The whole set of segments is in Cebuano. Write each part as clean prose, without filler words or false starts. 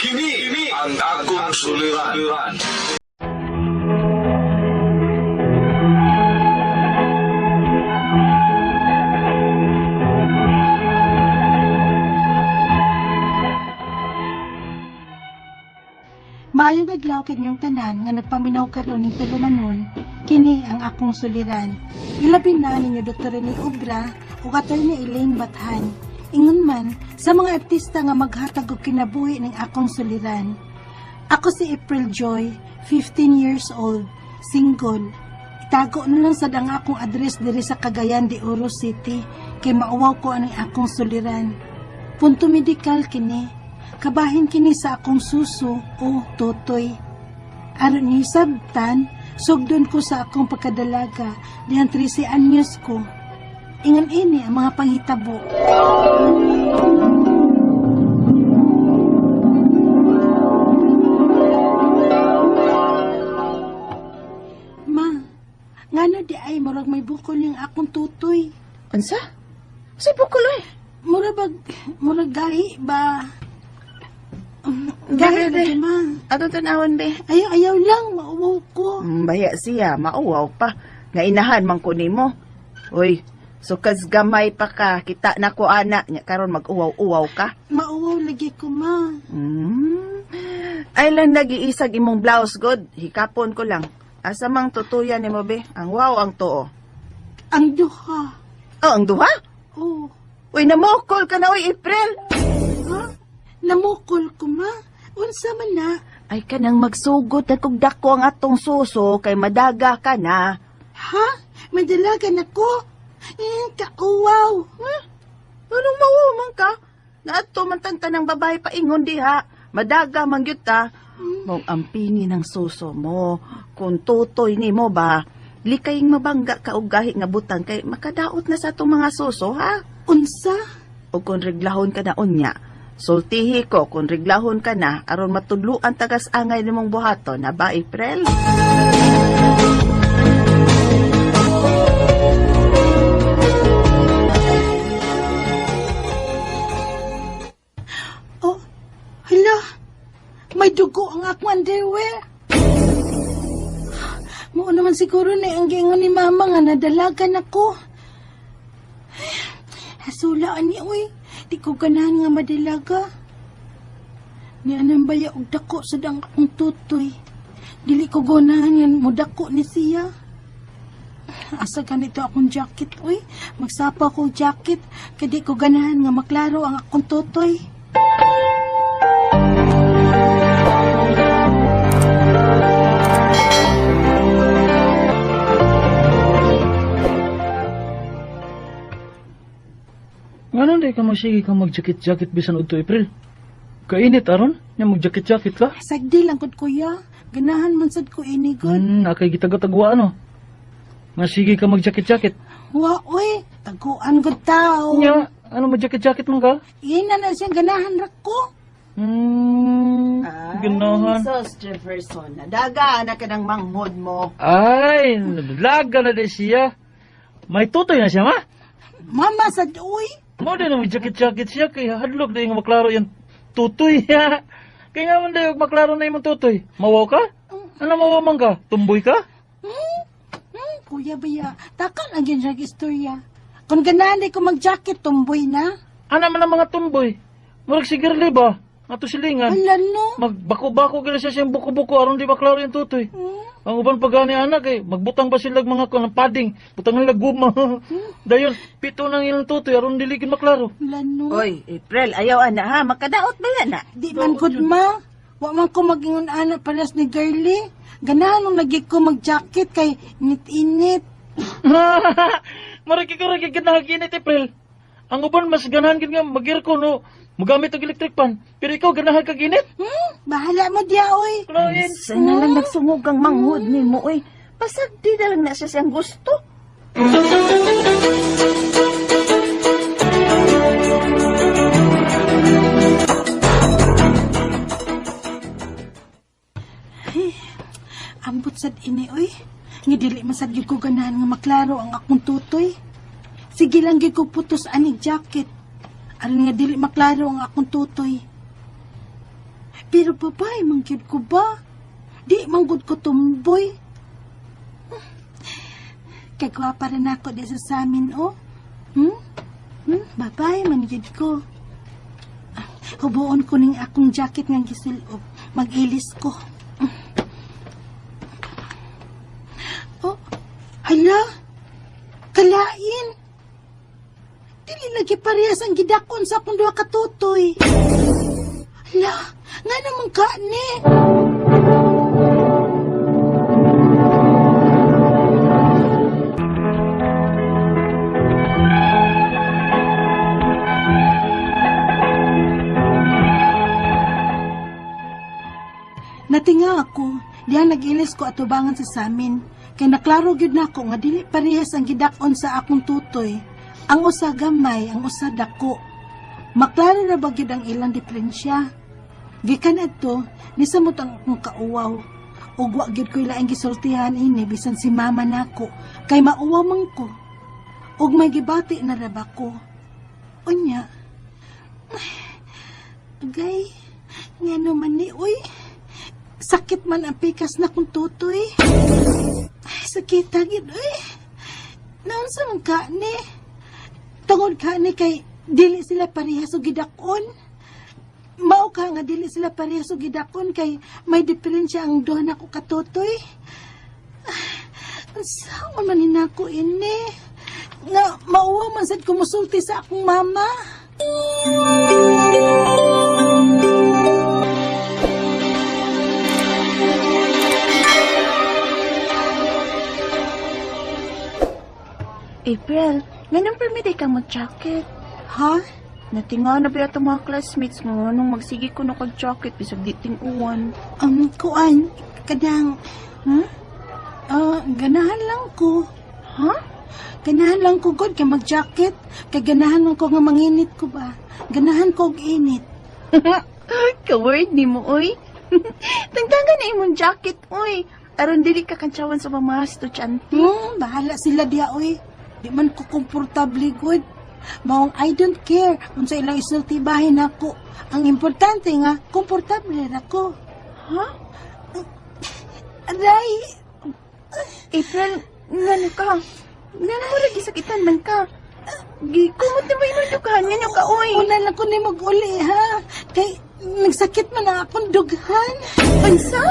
Kini ang akong suliran. Maayong adlaw kanyong tanan nga nagpaminaw karon ning tulumanon, kini ang akong suliran. Ilabi na ninyo Dr. Rene Obra ug Attorney Elaine Bathan. Ingon man sa mga artista nga maghatag og kinabuhi ning akong suliran. Ako si April Joy, 15 years old, single. Itago na lang sad ang akong address diri sa Cagayan de Oro City kay mauwaw ko aning akong suliran. Punto medikal kini. Kabahin kini sa akong suso o totoy. Aron ni sabtan, sugdon ko sa akong pagkadalaga dihang 13 anyos ko. Ingon ini ang mga panghitabo. Ma, ngano di ay murag may bukol yung akong tutoy. Unsa? Sa bukol oy. Mura bag, murag gahi ba? Gahi Be, ba be. ma? Ato tanawon be. Ayaw, ayaw lang, mauwaw ko. Baya siya, mauwaw pa. Nga inahan man ko nimo. Uy, sukas gamay pa ka, kita na ko ana nya karon mag-uwaw-uwaw ka. Mauwaw lagi ko, ma. Ay lang nag-iisag imong blouse god, hikapon ko lang. Asa mang tutuyan nimo be? Ang wow ang tuo. Ang duha. Oh, ang duha? Oh, Uy, namukol ka na uy, April. ha? Namukol ko, ma. Unsa man na? Ay kanang magsugot na kog dako ang atong suso kay madaga ka na. Ha? Madalagan ako? Eh, kauwaw. Huh? Anong mawuman ka? Naadto man tanta ng babae paingon diha. Madaga man gyud ta. Mong ampingi ng suso mo. Kung tutoy nimo ba, likayng mabangga ka og gahi nga butang kay makadaot na sa atong mga suso, ha? Unsa? O kung reglahon ka na unya, sultihi ko kung reglahon ka na aron matudluan tagas angay nimong buhaton na ba, April? Oh, hala. May dugo ang akong underwear. Mao naman siguro na ang giingon ni mama nga nadalagan ako. Hasula ani oy, di ko ganahan nga madalaga. Ni anang baya og dako sa dang akong tutoy. Dili ko ganahan nga modako ni siya. Asa ganito akong jacket oy. Magsapa ko og jacket kay di ko ganahan nga maklaro ang akong tutoy. Ngano di ka magsige ka mag-jacket-jacket bisan udto April? Kainit aron, nya mag-jacket-jacket ka? Sagdi lang kod kuya. Ganahan man sad ko ini gud. Akay gitagtagwa ano. Nga sige ka mag-jacket-jacket. Wa oy, taguan gud tao. Nya, ano mag-jacket-jacket man ka? Ina na siyang ganahan ra ko. Ganahan. Sos Jefferson, nadaga na ka ng manghod mo. Ay, naglaga na di siya. May tutoy na siya, ma? Mama sad oy. Mo din na mag-jacket-jacket siya kay hadlok na yung maklaro yung tutoy. Kaya nga man daw maklaro na imong tutoy. Mawaw ka? Ano mawaw man ka? Tumboy ka? Kuya baya, takan ang gyud siya istorya. Kung ganahan di ko mag-jacket, tumboy na. Ana man ang mga tumboy. Murag si Girly ba? Ato silingan. Hala no. Magbako-bako gila siya siyang buko-buko aron di maklaro yung tutoy. Ang uban pa gani anak kay magbutang pa sila mga kuan ng padding, butang nila guma. Dayon pito nang ilang tutoy aron dili gid maklaro. Hala no. Oy, April, ayaw ana ha, makadaot ba yan na? Di man gud ma. Wa man ko magingon ana paras ni girly. Ganahan nung lagi ko mag-jacket kay init-init. Murag ikaw ra gid ganahan April. Ang uban mas ganahan gid nga mag-aircon no. Mogamit og electric fan. Pero ikaw ganahan ka ginit? Bahala mo diya oy. Klain. Sana lang nagsungog ang manghod nimo oy. Pasagdi na lang na siya siyang gusto. Ambot sad ini oy. Nga dili man sad gyud ko ganahan nga maklaro ang akong tutoy. Sige lang gyud ko putos anig jacket. Aron nga dili maklaro ang akong tutoy. Pero babae man gyud ko ba? Di man gud ko tumboy. Kay gwapa rin ako di sa samin, oh. Hmm? Hmm? Babae man gyud ko. Ah, hubuon ko ning akong jacket nga gisilob. Mag-ilis ko. Oh, hala. Kalain. Dili lagi parehas ang gidakon sa akong duha ka tutoy. Hala, nga naman ka ni. Natinga ako, diya nag-ilis ko atubangan sa samin. Kay naklaro gyud nako nga dili parehas ang gidakon sa akong tutoy. Ang usa gamay, ang usa dako. Maklaro ra ba gyud ang ilang diferensya? Gikan adto, nisamot ang akong kauwaw. Ug wa gyud ko ilaing gisultihan ini bisan si mama nako kay mauwaw man ko. Ug may gibati na ra ba ko. Unya. Agay, ngano man ni uy. Sakit man ang pikas na kong tutoy. Ay, sakit gid uy. Naunsa man ka ni? Tungod ka ni kay dili sila parehas og gidakon. Mao ka nga dili sila parehas og gidakon kay may diferensya ang duha nako katutoy. Unsaon man ni nako ini? Nga mauwa man sad ko mosulti sa akong mama. April, nganong permit ka mo jacket? Ha? Natinga na ba itong mga classmates mo nung magsige ko na kag jacket bisag di ting-uwan. Kuan, kadang, Hmm? Ganahan lang ko. Ha? Ganahan lang ko god kay mag-jacket. Kay ganahan lang ko nga manginit ko ba. Ganahan ko og init. Ka-word ni mo, oy. Tangtangan na imong jacket, oy. Aron dili ka kantsawan sa mga estudyante. Bahala sila diya, oy. Di man ko komportable god. Maong I don't care kung sa ilang isulti bahin ako. Ang importante nga, komportable ra ko. Ha? Aray! April, ngano ka? Ngano mo lagi sakitan man ka? Gikumot na ba imong dughan? Ngano ka, oy? Una lang ko ni mag-uli, ha? Kay nagsakit man ang akong dughan. Unsa?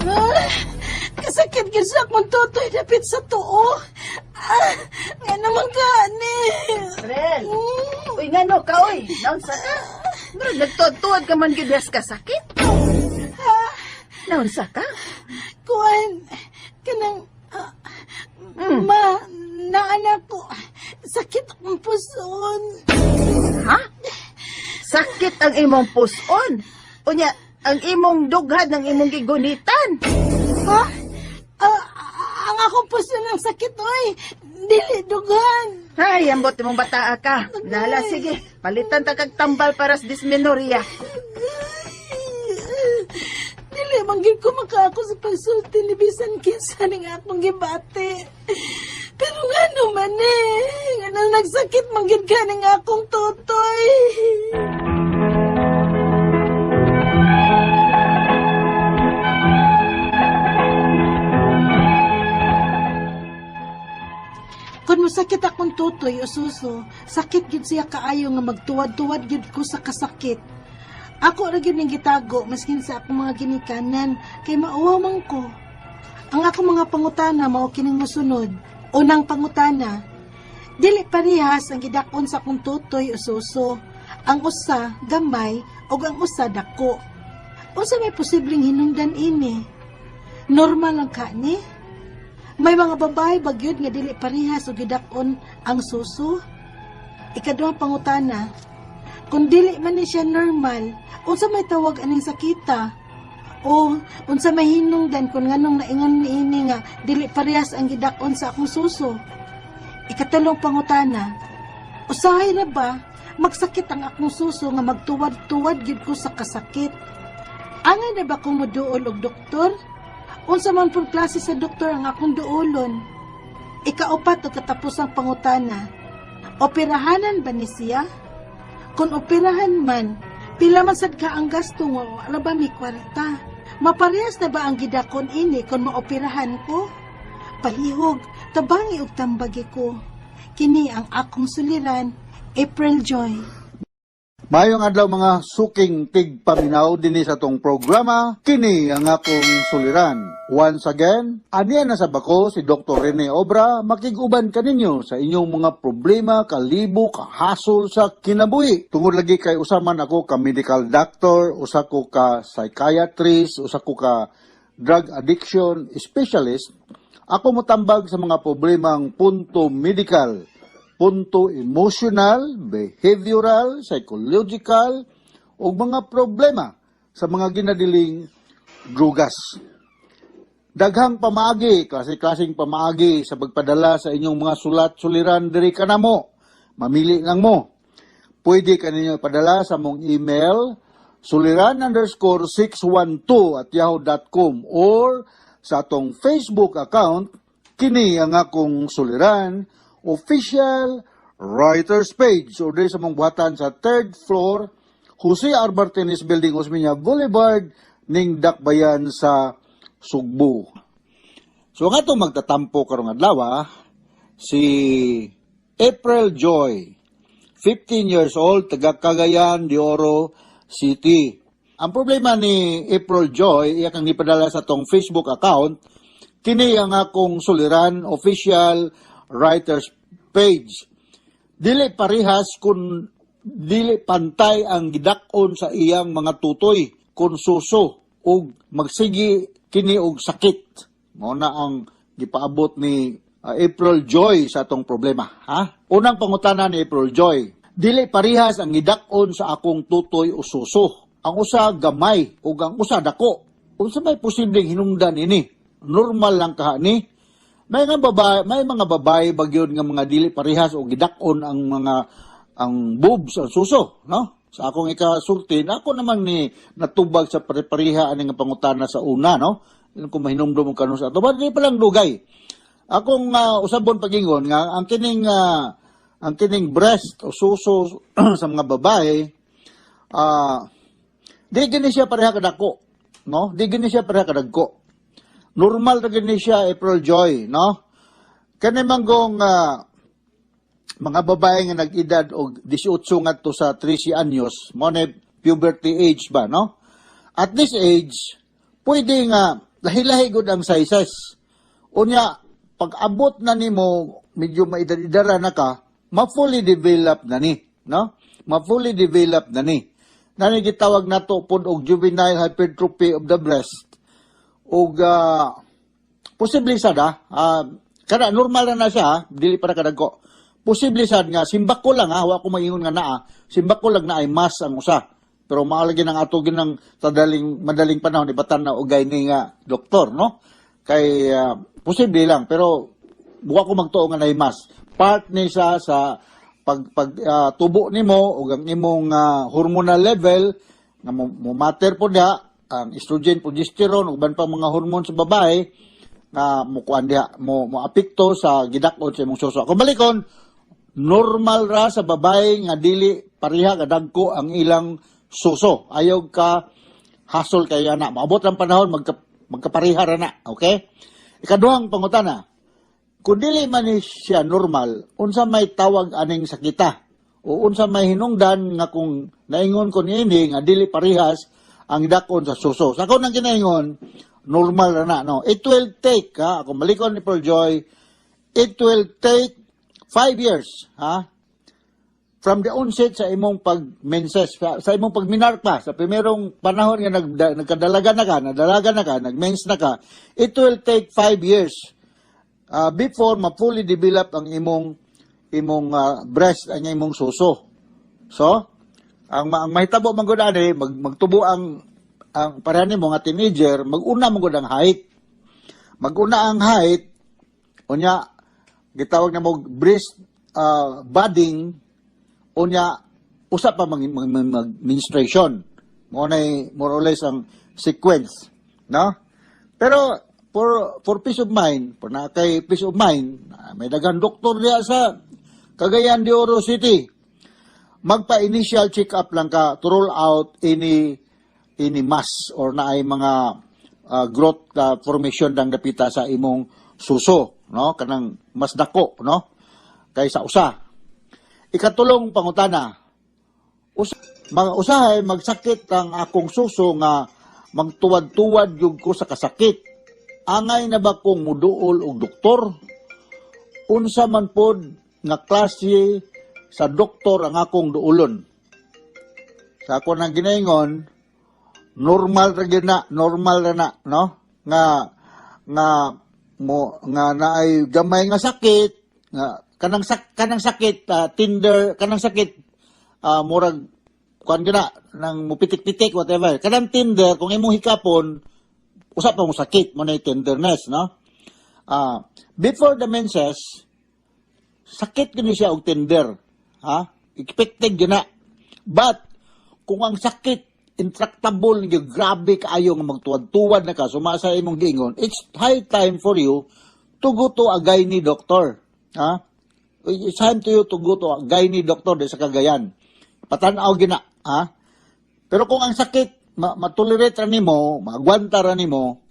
Ah, kasakit gyud sa akong tutoy dapit sa tuo. Ah, nga naman ka, ni. April! Uy, ngano ka, oy? Naunsa ka? Murag nagtuod-tuod ka man gyud ka sakit. Naunsa ka? Kuan, kanang, ma, naanak ko, sakit akong puson. Ha? Sakit ang imong puson. Unya, ang imong dughan ng imong gigunitan. Ha? Ang akong puson ang sakit, oy. Dili dughan. Ay, ambot imong bataa ka. Nala, sige. Palitan ta kag tambal para sa dysmenorrhea. Dili, manggil ko makaako sa pagsulti ni bisan kinsa ning akong gibati. Pero nga naman eh, nga nang nagsakit manggil ka ning akong tutoy. Kung mosakit akong tutoy o suso, sakit gyud siya kaayo nga magtuwad-tuwad gyud ko sa kasakit. Ako ra gyud ning gitago maskin sa akong mga ginikanan kay mauwaw man ko. Ang akong mga pangutana mao kining mosunod. Unang pangutana, dili parehas ang gidakon sa akong tutoy o suso. Ang usa gamay ug ang usa dako. Unsa may posibleng hinungdan ini? Normal lang ka ni? May mga babae bagyod nga dili parehas og gidakon ang suso. Ikaduhang pangutana, kung dili man ni siya normal, unsa may tawag aning sakita? O unsa may hinungdan kung nganong naingon niini nga dili parehas ang gidakon sa akong suso? Ikatulong pangutana, usahay na ba magsakit ang akong suso nga magtuwad-tuwad gyud ko sa kasakit? Angay na ba kong moduol og doktor? Unsa man pud klase sa doktor ang akong duolon? Ikaupat ug katapusang pangutana, operahanan ba ni siya? Kung operahan man, pila man sad ka ang gasto nga wala ba mi kwarta? Maparehas na ba ang gidakon ini kung maoperahan ko? Palihog, tabangi og tambagi ko. Kini ang akong suliran, April Joy. Maayong adlaw, mga suking tigpaminaw dinhi sa atong programa, kini ang akong suliran. Once again, aniya na sa bako si Dr. Rene Obra, makig-uban kaninyo sa inyong mga problema, kalibo, kahasol sa kinabuhi. Tungod lagi kay usa man ako ka medical doctor, usa ko ka psychiatrist, usa ko ka drug addiction specialist, ako motambag sa mga problemang punto medical, punto emotional, behavioral, psychological, o mga problema sa mga ginadiling drugas. Daghang pamaagi, klase-klaseng pamaagi sa pagpadala sa inyong mga sulat suliran diri kanamo. Mamili lang mo. Pwede kaninyo ipadala sa mong email suliran_612@yahoo.com or sa atong Facebook account, kini ang akong suliran official writers page, o diri sa mong buhatan sa third floor, Jose R. Martinez Building, Osmeña Boulevard, ning Dakbayan sa Sugbo. So ang atong magtatampo karong adlaw, si April Joy, 15 years old, taga Cagayan de Oro City. Ang problema ni April Joy, iya kang gipadala sa atong Facebook account, kini ang akong suliran official writers page. Dili parehas kung dili pantay ang gidak-on sa iyang mga tutoy kung suso ug magsigi kini og sakit. Mao na ang gipaabot ni April Joy sa atong problema, ha? Unang pangutana ni April Joy, dili parehas ang gidak-on sa akong tutoy o suso. Ang usa gamay ug ang usa dako. Unsa may posibleng hinungdan ini? Normal lang kaha ni? May mga babae bagyod nga mga dili parehas o gidak-on ang mga ang boobs, ang suso, no? Sa akong ikasulti, ako naman ni natubag sa pare-pareha ani nga pangutana sa una, no? Kung mahinumdum mo kanu sa ato, ba di pa lang dugay. Akong usabon pagingon nga ang kining breast o suso sa mga babae, di gini siya pareha kadako, no? Di gini siya pareha kadagko. Normal ra gini siya, April Joy, no? Kani manggong mga babae nga nag-edad og 18 ngadto sa 13 anyos, mo na puberty age ba, no? At this age, pwede nga lahi-lahi gud ang sizes. Unya, pag abot na nimo, medyo maedad-edara na ka, ma-fully develop na ni, no? Ma-fully develop na ni. Nani gitawag nato pod og juvenile hypertrophy of the breast. Ug posible sad kana normal na na siya, dili pa na kadagko. Posible sad nga simbako lang ha, wa ko maingon nga naa, simbako lang na ay mas ang usa. Pero maalagi ng ato ginang sadaling madaling panahon ibatan na og ni nga doktor, no? Kay posible lang, pero buwa ko magtuo nga naay mas. Part ni siya sa pag pag tubo nimo ug ang imong hormonal level nga mo matter po diha ang estrogen, progesterone ug uban pang mga hormone sa babae nga mo kuan diha mo mo apekto sa gidak-on sa imong suso. Kung balikon, normal ra sa babae nga dili pareha kadagko ang ilang suso. Ayaw ka hasol kay ana. Maabot ang panahon magkapareha ra na, okay? Ikaduhang pangutana, kung dili man ni siya normal, unsa may tawag aning sakita? O unsa may hinungdan nga kung naingon ko niini nga dili parehas ang dakon sa suso? Sa ako nang kinaingon, normal ra na, no? It will take, ha, kung balikon ni Paul Joy, it will take 5 years, ha? From the onset sa imong pag-menses, sa imong pagminar pa, sa primerong panahon nga nagkadalaga na ka, nadalaga na ka, nag-mens na ka, it will take 5 years before ma-fully develop ang imong breast, ang imong suso. So, ang mahitabo man gud ani, magtubo ang pareha nimo nga teenager, mag-una man gud ang height. Mag-una ang height, unya gitawag na mo breast budding, unya usa pa mag menstruation. Mo na more or less ang sequence, no? Pero For peace of mind, for na kay peace of mind, may daghan doktor diha sa Cagayan de Oro City. Magpa-initial check-up lang ka to rule out any mass or naay mga growth formation dang dapita sa imong suso, no? Kanang mas dako, no? Kaysa usa. Ikatulong pangutana, mga usahay magsakit ang akong suso nga magtuwad-tuwad yung ko sa kasakit. Angay na ba kong muduol og doktor? Unsa man pod nga klase sa doktor ang akong duulon? Sa ako nang ginaingon, normal ra gyud na, normal ra na, no? Nga nga mo nga naay gamay nga sakit, nga kanang sakit tender, kanang sakit murag kuan gyud na nang mupitik-pitik, whatever. Kanang tender kung imong hikapon usa pa mo sakit mo na tenderness, no? Before the menses sakit gyud ni siya og tender, ha? Expected gyud na. But kung ang sakit intractable gyud, grabe kaayo nga magtuwad-tuwad na ka suma sa imong giingon, it's high time for you to go to a gynae doctor, ha? It's time to you to go to a gynae doctor di sa Cagayan. Patan-aw gina, ha? Pero kung ang sakit matolerate ra nimo, maagwanta ra nimo,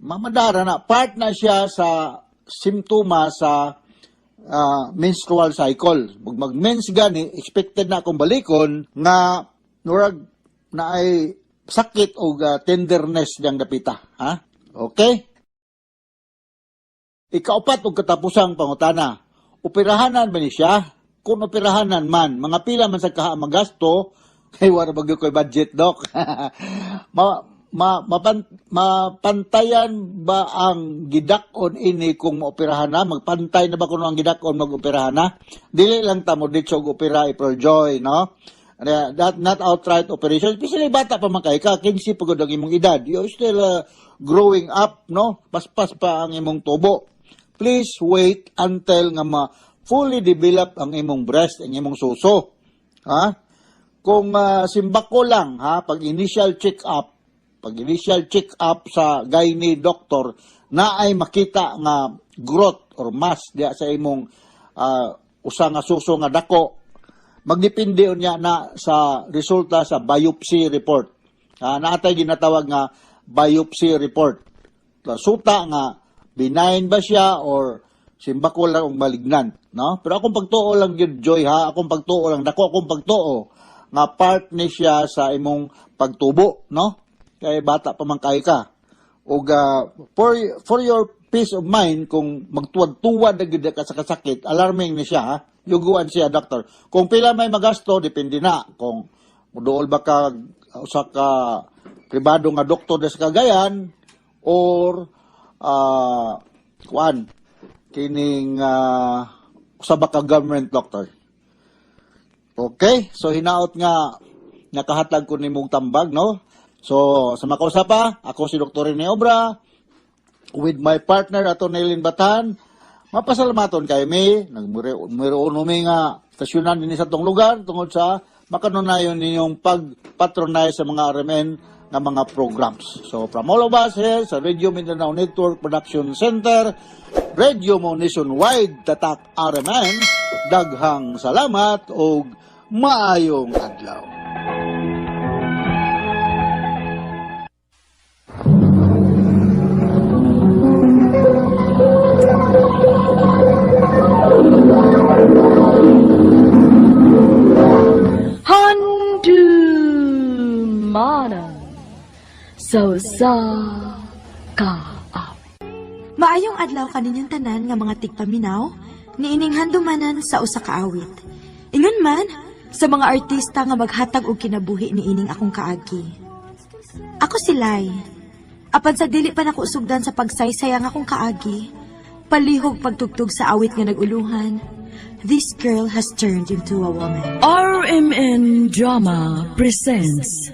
mamadara na, part na siya sa simptoma sa menstrual cycle. Mag-mens gani, expected na akong balikon nga nurag na ay sakit o tenderness diyang dapita, ha? Okay? Ikaupat og katapusang pangutana, operahanan ba ni siya? Kung operahanan man, mga pila man sa kaha magasto, kay wala ba gyud koy budget, doc? Mapantayan ba ang gidak-on ini kung maoperahan na? Magpantay na ba kuno ang gidak-on mag-operahan na? Dili lang ta mo ditso og opera, April Joy, no? That not outright operation. Especially bata pa man kay ka, 15 pa gud ang imong edad. You're still growing up, no? Paspas pa ang imong tubo. Please wait until nga ma fully develop ang imong breast, ang imong suso. Ha? Kung simbako lang, ha, pag initial check up sa gynae doctor na ay makita nga growth or mass diya sa imong usa nga suso nga dako, magdepende unya na sa resulta sa biopsy report. Naatay ginatawag nga biopsy report. Suta nga benign ba siya or simbako lang og malignant, no? Pero akong pagtuo lang gyud, Joy, ha, akong pagtuo lang, dako akong pagtuo nga part ni siya sa imong pagtubo, no? Kay bata pa man kay ka. Ug for your peace of mind, kung magtuwad-tuwad na gyud ka sa kasakit, alarming ni siya, ha? Yuguan siya, doctor. Kung pila may magasto, depende na kung muduol ba ka usa ka pribado nga doktor sa Cagayan or kuan kining usa ba ka government doctor. Okay, so hinaot nga nakahatag ko nimong tambag, no? So, sa makausa pa, ako si Dr. Rene Obra with my partner Ato Nelin Batan. Mapasalamaton kay mi, nagmuro mi nga stasyonan dinhi sa tong lugar tungod sa makanunayon ninyong pag-patronize sa mga RMN nga mga programs. So from all of us here sa Radio Mindanao Network Production Center, Radio Mo Nationwide, Tatak RMN, daghang salamat og maayong adlaw. Handumanan sa usa ka awit. Maayong adlaw kaninyong tanan nga mga tigpaminaw, niining handumanan sa usa ka awit. Ingon man sa mga artista nga maghatag og kinabuhi niining akong kaagi. Ako si Lai. Apan sa dili pa nako sugdan sa pagsaysay ang akong kaagi, palihog pagtugtog sa awit nga naguluhan, this girl has turned into a woman. RMN Drama presents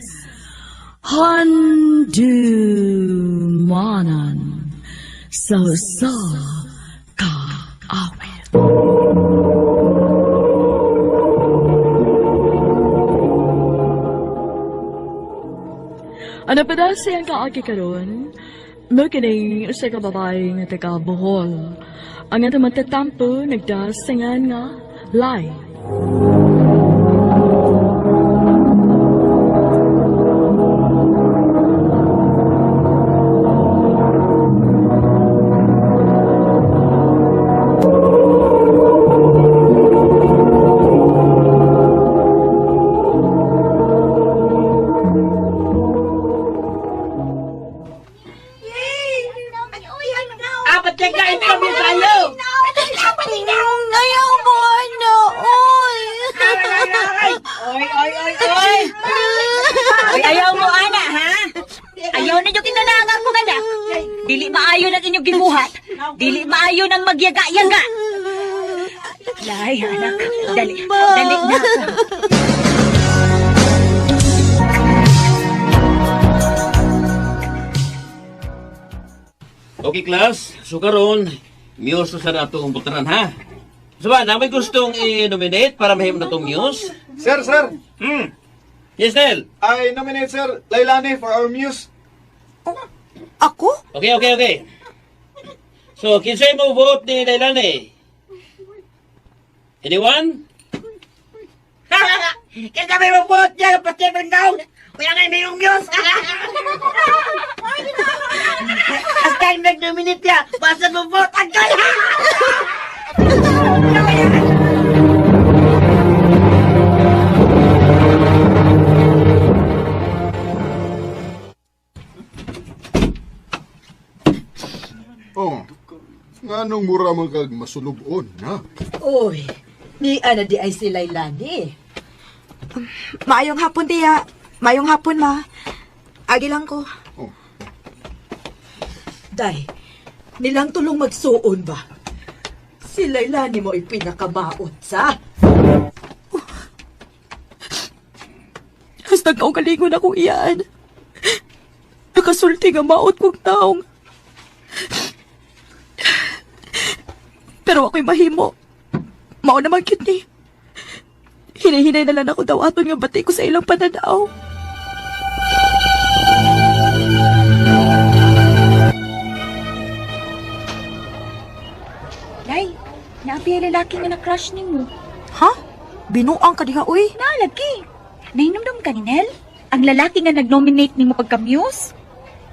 Handumanan sa usa ka awit. Ano pa daw siyang kaagi karon? Makining sa kababae nga taga Bohol. Ang atong matatampo nagdasingan nga Lai. Apat kay kain kami tayo. Ayaw mo, ano, oy! Oy, oy, oy, oy. Oy, ayaw mo ana ha. Ayaw ninyo kinanangan mo anak. Dili maayo ng inyong gibuhat. Dili maayo ng magyaga-yaga. Lay, anak. Dali, dali na. Okay, class. So karon, muse sa na itong butaran, ha? So ba, na may gustong i-nominate para mahimo na itong muse? Sir, sir, Yes, Nel. I nominate Sir Lailani for our muse. Ako? Okay. So, kinsay mo vote ni Lailani? Anyone? Kaya may mabuot niya, pati ng daw. Kaya nga may muse. Hasta nag-nominate niya, basta mabuot ang kaya. Oh, nganong mura man kag masulubon, ha? Uy, ni ana di ay si Lailani. Maayong hapon, tiya. Maayong hapon, ma. Agi lang ko. Oh, Day, nilang tulong magsuon ba? Si Lailani mo ay pinakamaot sa. Hastag kaugalingon akong iyaan. Nakasulti nga maot kong taong. Pero ako'y mahimo. Mao naman cute ni. Hinahinay na lang ako daw aton nga bati ko sa ilang pananaw. Day, naabi ang lalaki nga na-crush nimo. Ha? Binuang ka diha, uy. Naalagi. Nahinumdum ka ni Nel? Ang lalaki nga nag-nominate nimo pagka-muse?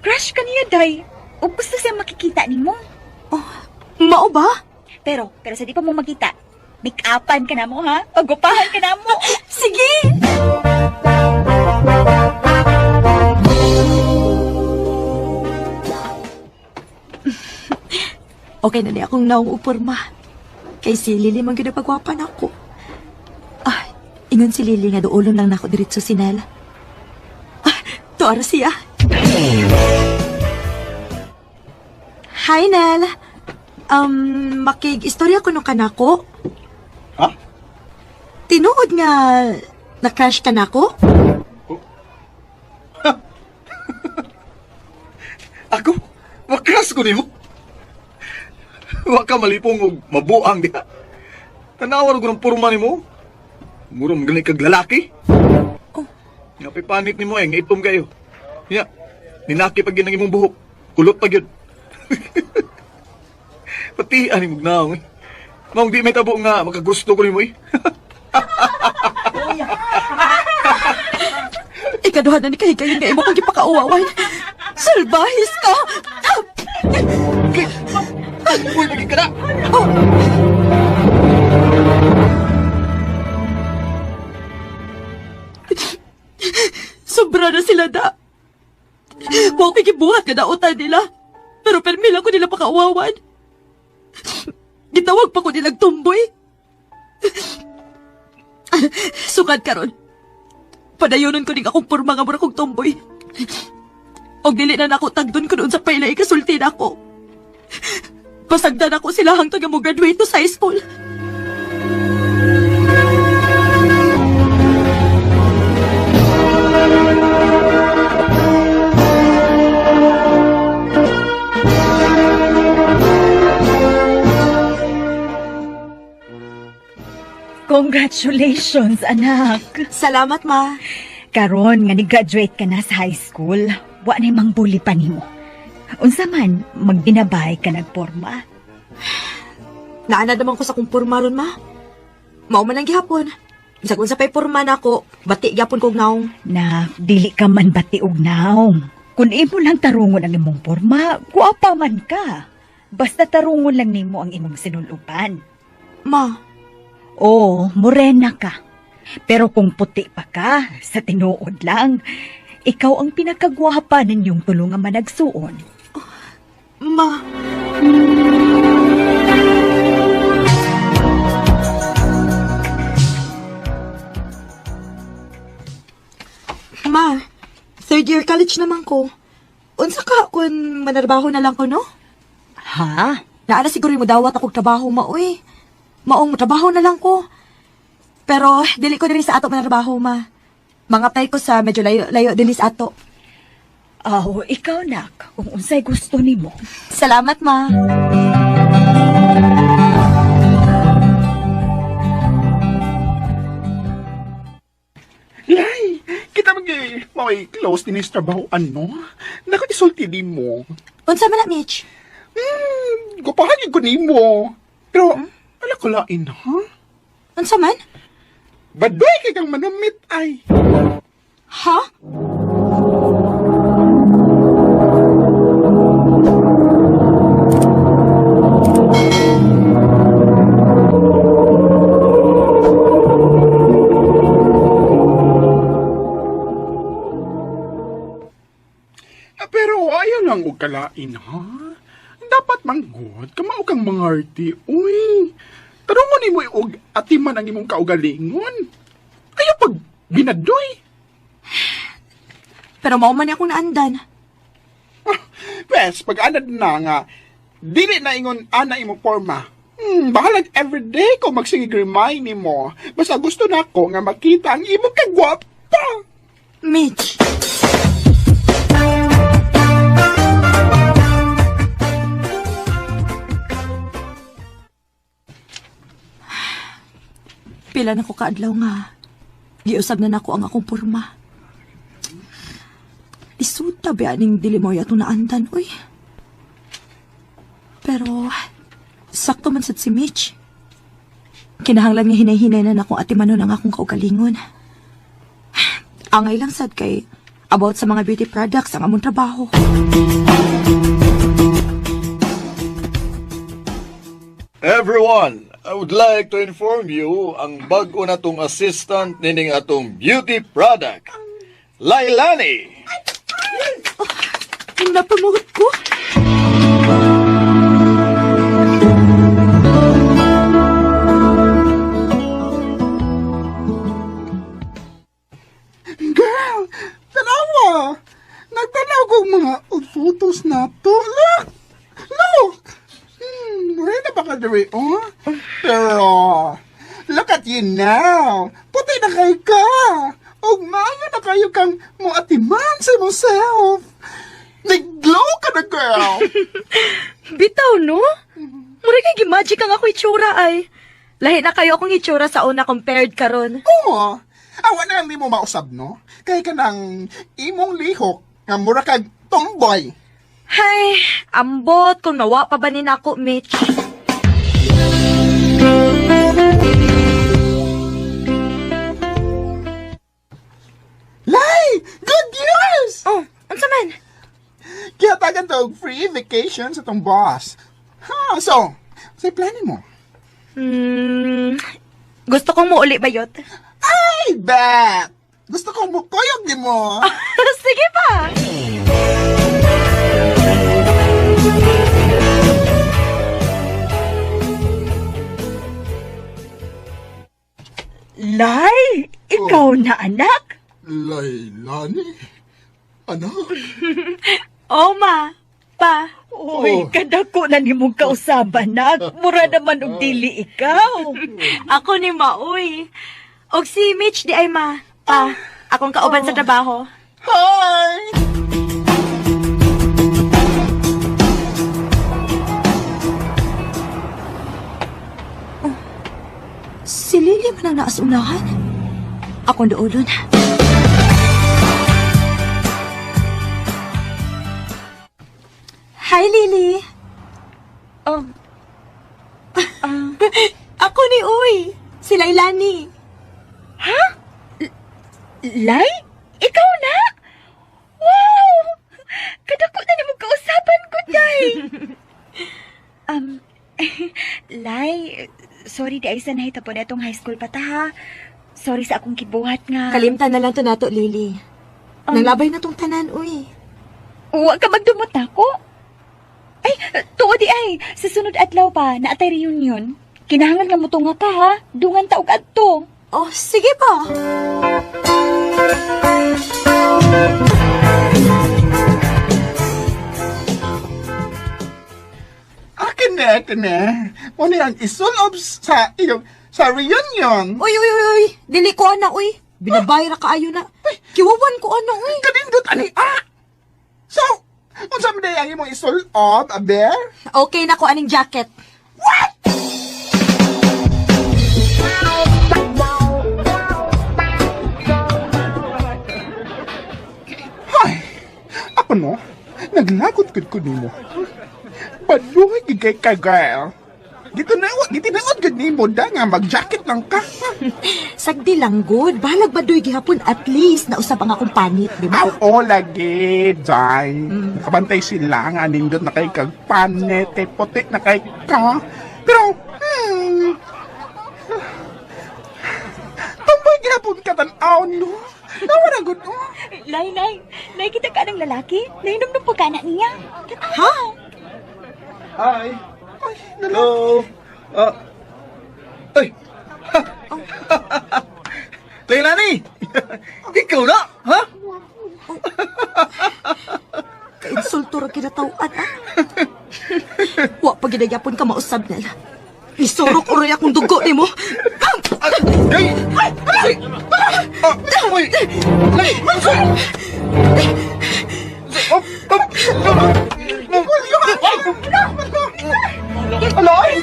Crush ka niya, Day. O gusto siya makikita nimo. Oh, mao ba? Pero sa di pa mo makita, make-upan ka na mo, ha? Pagupahan ka na mo. Sige! Okay na ni akong naong upurma. Kay si Lily man gyud ang pagwapa nako. Ah, ingon si Lily nga duolon lang nako diretso si Nel. Ah, tuara siya. Hi, Nel. Makig-istorya ko no kanako. Ha? Tinuod nga na-crush ka nako? Ako? Makras ko nimo. Wa ka malipong og mabuang diha. Tanawa ko ng porma nimo. Mura man gani kag lalaki. Oh. Nga panit nimo eh, nga itom kayo. Ya. Ninaki pag yun ang imong buhok. Kulot pa gyud. Pati ani mo gnaong eh. Maong di may tabo nga makagusto ko nimo eh. Ikaduha na ni kahigayon nga imo kong gipakauwawan. Salbahis ka! Uy, lagi ka na! Oh! Sobra na sila da. Wa ko'y gibuhat nga dautan nila. Pero permi lang ko nila pakauwawan. Gitawag pa ko nilang tumboy. Sukad karon. Padayonon ko ning akong porma nga mura kong tomboy. Og dili na nako tagdon ko doon sa pailay kasulti nako. Pasagdan ako sila hangtod nga mo graduate to sa high school. Congratulations, anak. Salamat, ma. Karon nga ni-graduate ka na sa high school, wa na mang bully pa nimo. Unsa man, magbinabay ka nagporma. Naana naman ko sa kong porma ron, ma. Mao man ang gihapon. Bisag unsa pa'y porma nako, bati gyapon kog naong. Na dili ka man bati og naong. Kung imo lang tarungon ang imong porma, guwapa man ka. Basta tarungon lang nimo ang imong sinuluban. Ma, Oo, morena ka. Pero kung puti pa ka, sa tinuod lang, ikaw ang pinakagwapa ninyong tulungan managsuon. Ma. Ma, third year college naman ko. Unsa ka kung manarbaho na lang ko, no? Ha? Naana siguro yung dawat akong trabaho, maoy. Maong trabaho na lang ko. Pero dili ko diri sa ato manarbaho, ma. Mga ko sa medyo layo, layo dinhi sa ato. Aw, ikaw nak, kung unsay gusto nimo. Salamat, ma. Lay, kita mag mao'y close din sa trabaho ano? Nako isulti di mo. Unsa man na, Mitch? Gupahan ko nimo. Pero ala ko lain ha? Unsa man? Badoy kay kang manumit ay. Ha? Pero ayaw lang og kalain ha. Dapat manggod kamao kang mangarti. Uy. Tarungon nimo og atiman ang imong kaugalingon. Ayaw pag binadoy. Pero mao man akong naandan. Pes, pag anad na nga, dili na ingon ana imong forma. Bahalag everyday ko magsigig remind nimo. Basta gusto na ako nga makita ang imong kagwapa. Mitch. Pila na ko kaadlaw nga. Giusab na nako ang akong porma. Lisuta ba aning dili mo atong naandan, uy. Pero, sakto man sad si Mitch. Kinahanglan nga hinay-hinay na nako atimanon ang akong kaugalingon. Angay lang sad kay about sa mga beauty products ang among trabaho. Everyone, I would like to inform you ang bag-o na tong assistant nining atong beauty product, Lailani. Napamuhot ko. Girl, tanawa! Nagtanaw kong mga old photos na to. Look! Look! Wala na ba ka diri, oh? Pero, look at you now! Puti na kayo ka! Og maayo na kayo kang muatiman sa imong self! Nag-glow ka na, girl! Bitaw, no? Mura kay gimagic ang ako itsura ay. Lahi na kayo akong itsura sa una compared karon. Oo! Awa na lang di mo mausab, no? Kay ka ng imong lihok nga mura kag tomboy. Hay, ambot kung nawa pa ba ni nako, Mitch. Lay! Good news! Oh, unsa man? Gihatagan to og free vacation sa tong boss. Ha, so, say plano mo? Gusto kong muuli bayot. Ay, bet! Gusto kong mukuyog ni mo. Sige pa. Lay, ikaw na anak. Lailani? Anak? Oh, ma. Pa. Uy, kadako na nimong kausaban, nak. Mura naman og dili ikaw. Ako ni Maoy. Og si Mitch di ay ma. Pa. Akong kauban sa trabaho. Hi! Si Lily man ang naasunahan. Akong duolon. Hi, Lily. Oh. Ako ni Uy. Si Lailani. Ha? Lay? Ikaw na? Wow! Kadako na nimo kausapan ko, day. um, Lay, sorry di ay sa nahitabo na itong high school pa ta, ha? Sorry sa akong kibuhat nga. Kalimtan na lang to nato, Lily. Nanglabay na tong tanan, Uy. Wa ka magdumot nako. Ay, tuo di ay. Sa sunod adlaw pa, naatay reunion. Kinahanglan nga motunga ka ha. Dungan ta og adto. Oh, sige pa. Akin na, akin na. Muna ang isulob sa iyong sa reunion. Uy, uy, uy, uy. Dili ko ana, uy. Binabay ra kaayo na. Kiwawan ko ana, uy. Kanindot ani ah. So, unsa man day ang imong isulob, aber? Okay na ko aning jacket. What? Hay, ako no, naglagot gud ko nimo. Baluhay gid kay ka, girl. Gitinaw, gitinaw gud nimo da nga mag-jacket lang ka. Sagdi lang good. Bahalag baduy gihapon at least nausab ang akong panit, di ba? Aw, lagi, Jai. Nakabantay sila nga nindot na kay kag panet, kay puti na kay ka. Pero, Tambay gihapon ka tan-aw, no? Nawa na gud, oh. Lay, lay. Lay, kita ka ng lalaki. Nahinom pa ka na niya. Ha? Hi. Hello. Ay. Leilani! Ikaw na, ha? Kainsulto ra kinatawan, ah. Wa pa ginagyapon ka mausab nila. Isurok uroy akong dugo nimo. Ay! Ay! Ah, uy! Lay! Oh, oh, Aloy!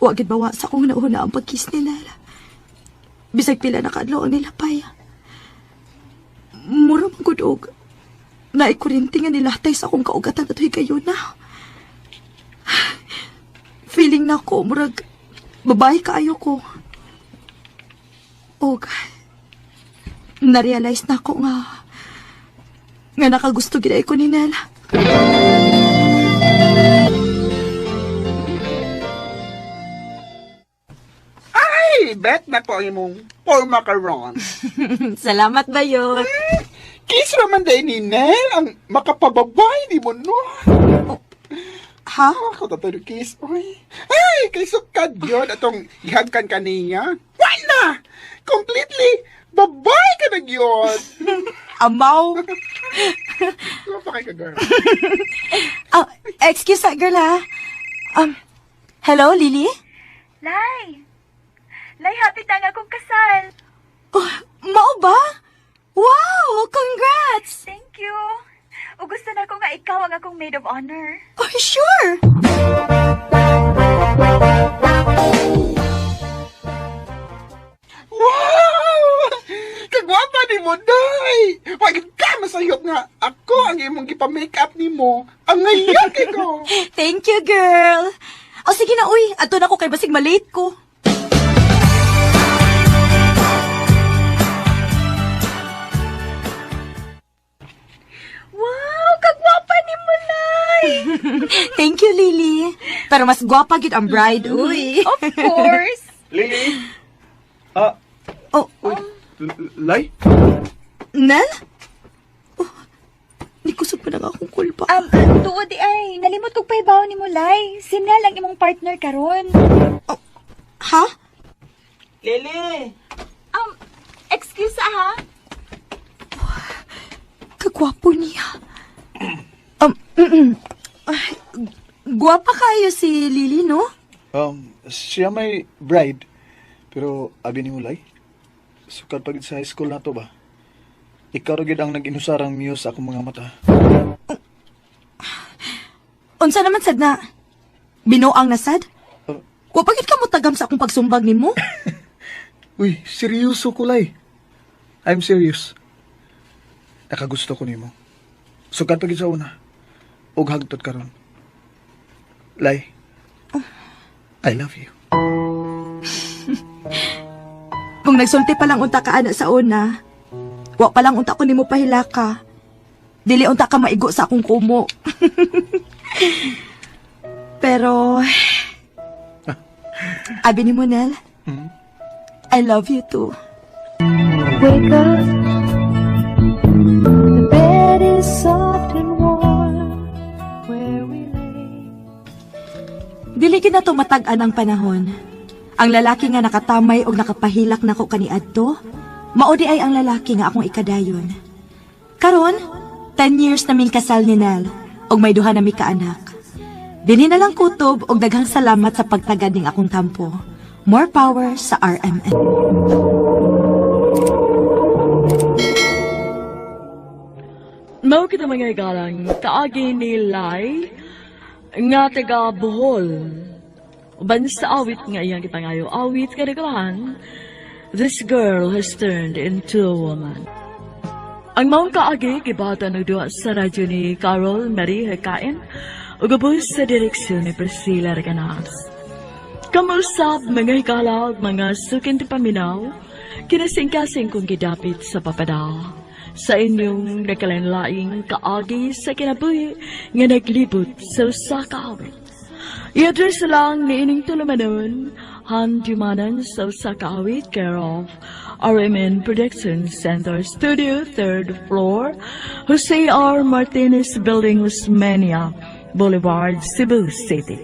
Wa gid bawa sa akong nauna ang pagkiss ni Nela. Bisag pila na kaadlaw ang nilapay. Mura man gud og naikurinti nga nilatay sa akong kaugatan at higayon na. Feeling na ko, murag babae kaayo ko. Og na-realize na ako nga nga nakagusto gid ay ko ni Nela. Ay, bet na ko ang imong forma karon. Salamat ba yun? Kiss raman day ni Nel ang makapababay ni mo, no? Ha? Ako tato kiss, oy. Ay, kay sukad yun atong ihagkan kaniya. Wala! Completely, babay ka na yun. Amaw. Ano pa kay ka, girl? Ah, excuse that girl ha. Hello, Lily? Lay! Lay, happy ta nga akong kasal. Oh, mao ba? Wow! Congrats! Thank you. O gusto na ko nga ikaw ang akong maid of honor. Oh, sure! Wow! Kagwapa ni mo, day! Wag ka masayop nga. Ako ang imong gipa-makeup ni mo. Ang ngayon kay ko. Thank you, girl. Oh, sige na, uy. Adto na ko kay basig malate ko. Wow, kagwapa ni mo, Lay! Thank you, Lily. Pero mas gwapa gyud ang bride, uy. Of course. Lily! Ah, Oh, uy. Lay? Nel? Oh, ni kusog pa na nga akong kulpa. Tuod di ay, nalimot kog pahibaw ni mo, Lay. Si Nel ang imong partner karon. Ha? Lily! Excuse ah, ha? Kagwapo niya. Ay, gwapa kayo si Lily, no? Siya may bride, pero abi ni Mulay. Sukad pag sa high school na to ba? Ikaw ra gid ang nag-inusarang muse sa akong mga mata. Unsa naman sad na? Binuang na sad? Wa pa gid ka motagam sa akong pagsumbag nimo? Uy, seryoso ko, Lai. I'm serious. Nakagusto ko nimo. Sugad pa gid sa una. Og hagtod karon. Lai, I love you. Kung nagsulti pa lang unta ka ana sa una, wa pa lang unta ko nimo pahilaka. Dili unta ka maigo sa akong kumo. Pero abi ni Monel, I love you too. Wake up. The bed is soft and warm where we lay. Dili gid nato matag-an ang panahon. Ang lalaki nga nakatamay og nakapahilak nako kaniadto, mao di ay ang lalaki nga akong ikadayon. Karon, 10 years na ming kasal ni Nel og may duha na mi kaanak. Dinhi na lang kutob og daghang salamat sa pagtagad ning akong tampo. More power sa RMN. Mao kita mga igalang kaagi ni Lai nga taga Bohol. Uban sa awit nga iyang gipangayo awit kadaghan, "This Girl Has Turned into a Woman." Ang maong kaagi gibata og duwa sa radyo ni Carol Marie Hekain ug ubos sa direksyon ni Priscilla Reganas. Kamusab mga higala ug mga sukin ti paminaw, kinasingkasing kong gidapit sa papadala sa inyong nagkalainlaing kaagi sa kinabuhi nga naglibot sa usa ka awit. I-address lang ni ining tulumanon, Handumanan sa usa ka awit, care of RMN Production Center Studio, 3rd floor, Jose R. Martinez Building, Osmeña Boulevard, Cebu City.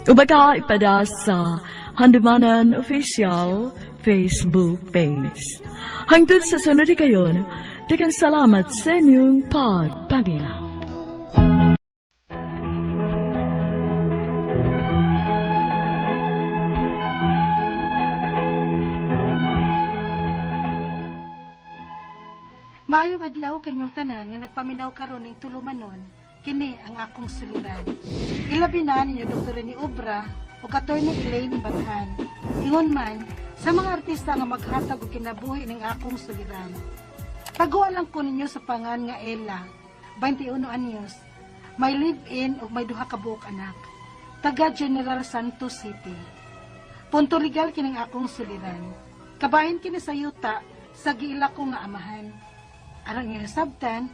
Ubaka ipada sa Handumanan Official Facebook page. Hangtod sa sunod kayon, daghang salamat sa inyong pagpaminaw. Maayong adlaw kanyong tanan nga nagpaminaw karon ning tulumanon, kini ang akong suliran. Ilabi na ninyo Dr. Rene Obra ug Attorney Elaine Bathan. Ingon man sa mga artista nga maghatag og kinabuhi ning akong suliran. Taguan lang ko ninyo sa pangan nga Ella, 21 anyos, may live-in ug may duha ka buok anak. Taga General Santos City. Punto legal kining akong suliran. Kabahin kini sa yuta sa giila ko nga amahan. Aron nga nasabtan,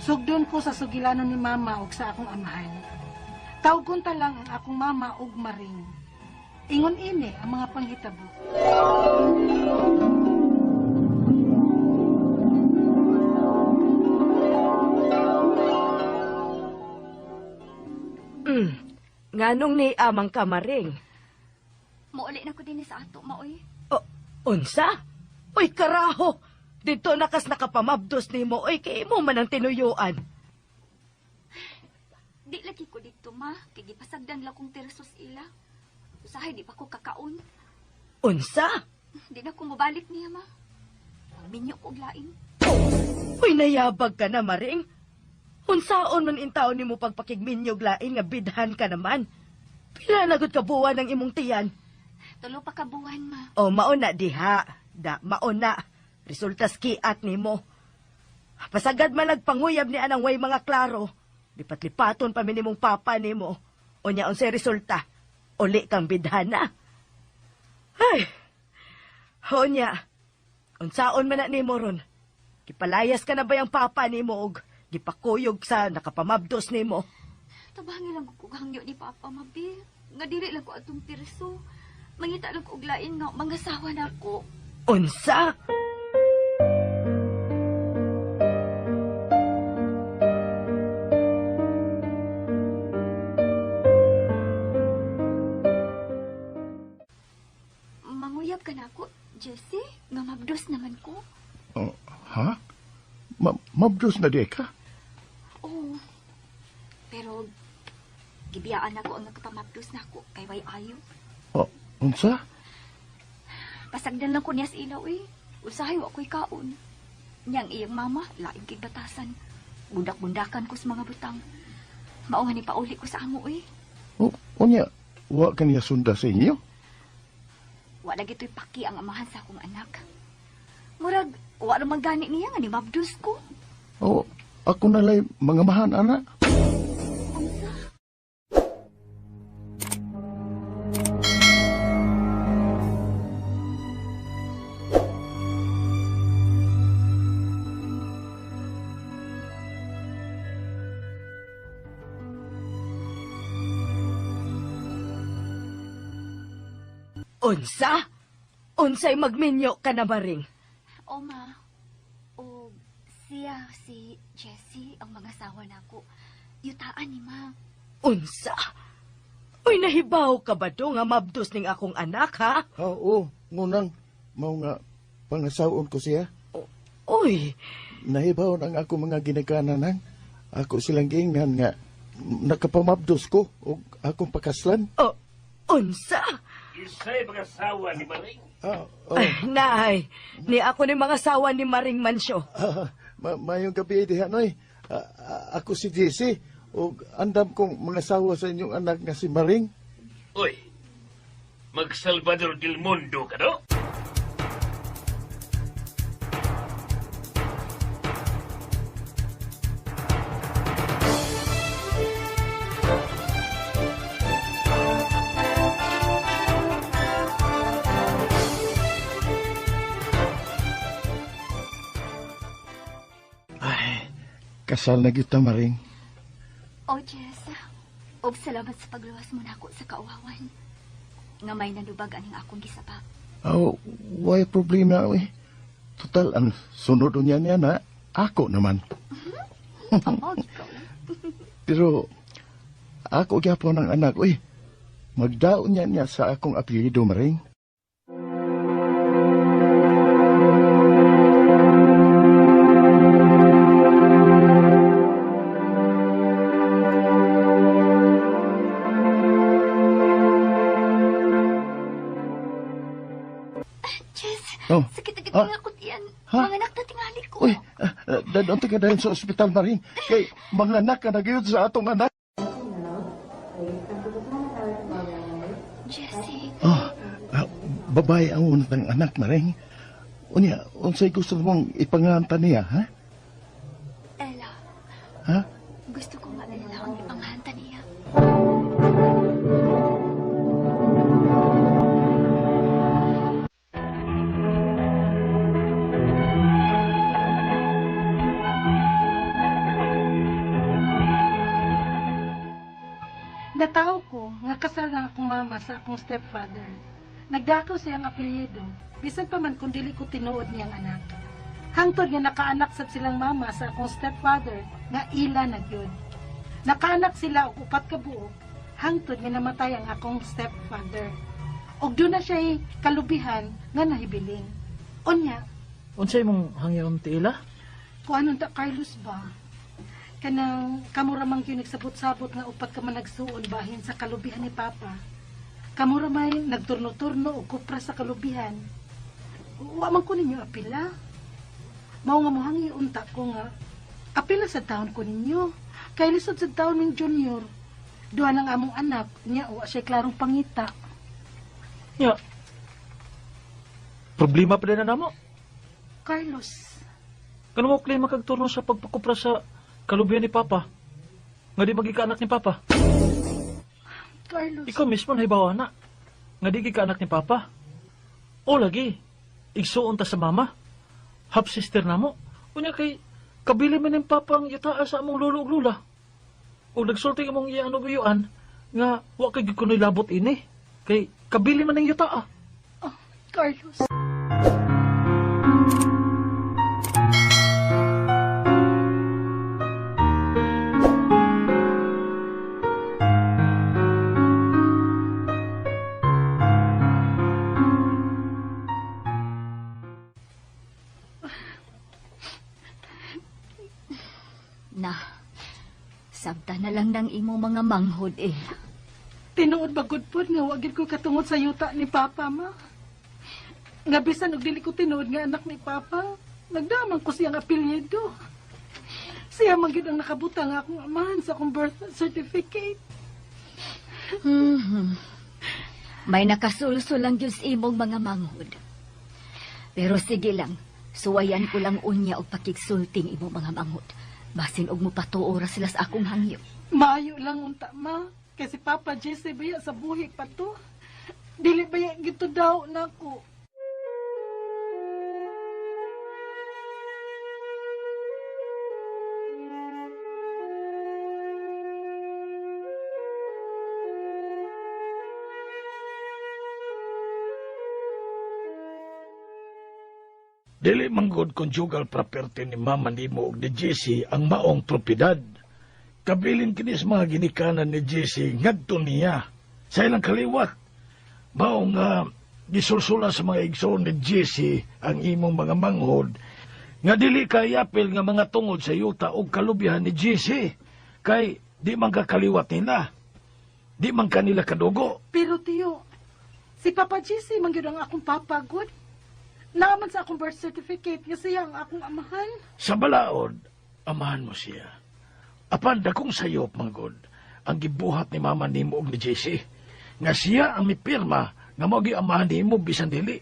sugdon ko sa sugilanon ni mama ug sa akong amahan. Tawgon ta lang ang akong mama ug Maring. Ingon ini ang mga panghitabo. Nganong ni amang kamaring? Muuli na ko din sa ato, maoy. Unsa? Uy, karaho! Dito nakas nakapamabdos nimo, oy, kay imo man ang tinuyuan. Di lagi ko dito, ma. Kay gipasagdan lang kong tirsos ila. Usahay, di pa ko kakaon. Unsa? Di na ko mabalik niya, ma. Minyo ko og lain. Uy, nayabag ka na, Maring. Unsaon man intaon nimo pagpakigminyog lain nga bidhan ka naman. Pila na gud ka buwan ang imong tiyan? 3 pa ka buwan, ma. O, mauna diha. Da, mauna. Resultas kiat nimo. Pasagad man nagpanguyab ni anang way mga klaro. Lipat-lipaton pa minimong papa nimo. O nya unsay resulta? Uli kang bidhana. Ay. O nya. Unsaon man na nimo ron? Gipalayas ka na ba yung papa nimo og gipakuyog sa nakapamabdos nimo? Tabangi lang ko hangyo ni papa, mabi. Nga dili lang ko atong tirso. Mangita lang ko og lain nga mangasawa na ako. Unsa? Manguyab ka na ako, Jesse. Nga mabdos naman ko. Oh, ha? Mabdos na di ka? Oo. Pero gibiyaan ako ang nakapamabdos na ako kay way ayo. Oh, unsa? Pasagdan lang ko niya sa ilaw eh. Usahay wa ko'y kaon. Niyang iyang mama, laing kay batasan. Bundak-bundakan ko sa mga butang. Mao nga ni pauli ko sa amo eh. O, unya, wa ka niya sunda sa inyo? Wa lagi to'y paki ang amahan sa akong anak. Murag, wa naman gani niya nga ni mabdus ko. O, ako nalay mga mahan, ana. Unsa? Unsay magminyo ka na maring? O ma, o siya si Jessie ang mga asawa nako. Yutaan ni ma. Unsa? Uy, nahibaw ka ba do nga mabdos ning akong anak, ha? Oo, ngunang, mao nga pangasawon ko siya. Uy! Nahibaw ang ako mga ginikanan nang. Ako silang giingnan nga nakapamabdos ko og akong pakaslan. Oh, unsa? Isa'y mga sawa ni Maring. Ay, nay, ni ako ni mga sawa ni Maring Mansyo. Mayong gabi diha noy. Ako si Jesse og andam kong mga sawa sa inyong anak nga si Maring. Uy, mag Salvador del Mundo ka do? Kasal na gyud ta, Maring. O Jess, og salamat sa pagluwas mo nako sa kauwawan. Nga may nanubag aning akong gisabak. Oh, way problema eh. Total, ang sunod niya niya na, ako naman. Amo, ikaw. Pero, ako gyapon ang anak, uy. Magdaon niya niya sa akong apelyido, Maring. Jess, Oh. sakit-sakit Ah. nga ako tiyan. Ha? Mga anak na tingali ko. Uy, dadon ka dahil sa ospital, Maring. Kay, mga anak ka na gyud sa atong anak. Jessie, Oh, babae ang unang anak, Maring. Unya, unsay gusto mong ipanganta niya, ha? Ella, Ha? gusto ko nga Ella ang ipanghanta niya. Nataw ko nga kasal na akong mama sa akong stepfather. Nagdakaw siya ang apelyido, bisan pa man kung dili ko tinuod niyang anak. Hangtod nga nakaanak sad silang mama sa akong stepfather nga ila na gyud. Nakaanak sila og upat ka buok, hangtod nga namatay ang akong stepfather. Og doon na siya'y kalubihan nga nahibilin. Unya, Unsay mong hangyaon ti Ella? kung anong ta Carlos ba? Kanang kamura man gyud nagsabot-sabot nga upat ka man nagsuon bahin sa kalubihan ni Papa. Kamura may nagturno-turno og kupra sa kalubihan. Wa man ko ninyo apila. Mao nga mohangi unta ko nga apila sa taon ko ninyo. Kay lisod sa taon ning junior. Duha ng among anak niya wa siya klarong pangita. Ya. Problema pa din na namo. Carlos, Kano mo claim kag turno sa pagpakupra sa kalubihan ni Papa? Nga di magikaanak ni Papa. Carlos. Ikaw mismo nahibawa na. Nga di gikaanak ni Papa. O lagi, igsuon ta sa mama. Half sister namo. Unya kay kabili man ning Papa ang yutaa sa among lolo ug lula. O nagsulti among iyaan og iyuan nga wa kay gid kunoy labot ini. Kay kabili man ning yutaa. Carlos. Na, sabta na lang ng imo mga manghod eh. Tinuod ba gud pod nga wa gid ko katungod sa yuta ni Papa ma. Nga bisan og dili ko tinuod nga anak ni Papa, Nagdaman ko siyang apelyido. Siya man gyud ang nakabutang nga akong amahan sa akong birth certificate. May nakasulsul lang gyud sa imong mga manghod. Pero sige lang, suwayan ko lang unya og pakigsulting imong mga manghod. Basin og mopatuo ra sila sa akong hangyo. Maayo lang unta, ma. Kay si Papa Jesse baya sa buhi pa to. Dili baya gito daw nako. Dili manggod conjugal property ni mama nimo ug ni Jesse ang maong propiedad. Kabilin kini sa mga ginikanan ni Jesse ngadto niya sa ilang kaliwat. Maong gisulsula sa mga igsoon ni Jesse ang imong mga manghod nga dili kayapil nga mga tungod sa yuta og kalubihan ni Jesse kay di man kakaliwat nila. Di man kanila kadugo. Pero tiyo, si Papa Jesse man gyud ang akong papa, good. Naaman sa akong birth certificate nga siya ang akong amahan. Sa balaod, amahan mo siya. Apan dakong sayop, manggod, ang gibuhat ni mama nimo og ni Jesse. Nga siya ang mipirma nga mao gyud amahan nimo bisan dili.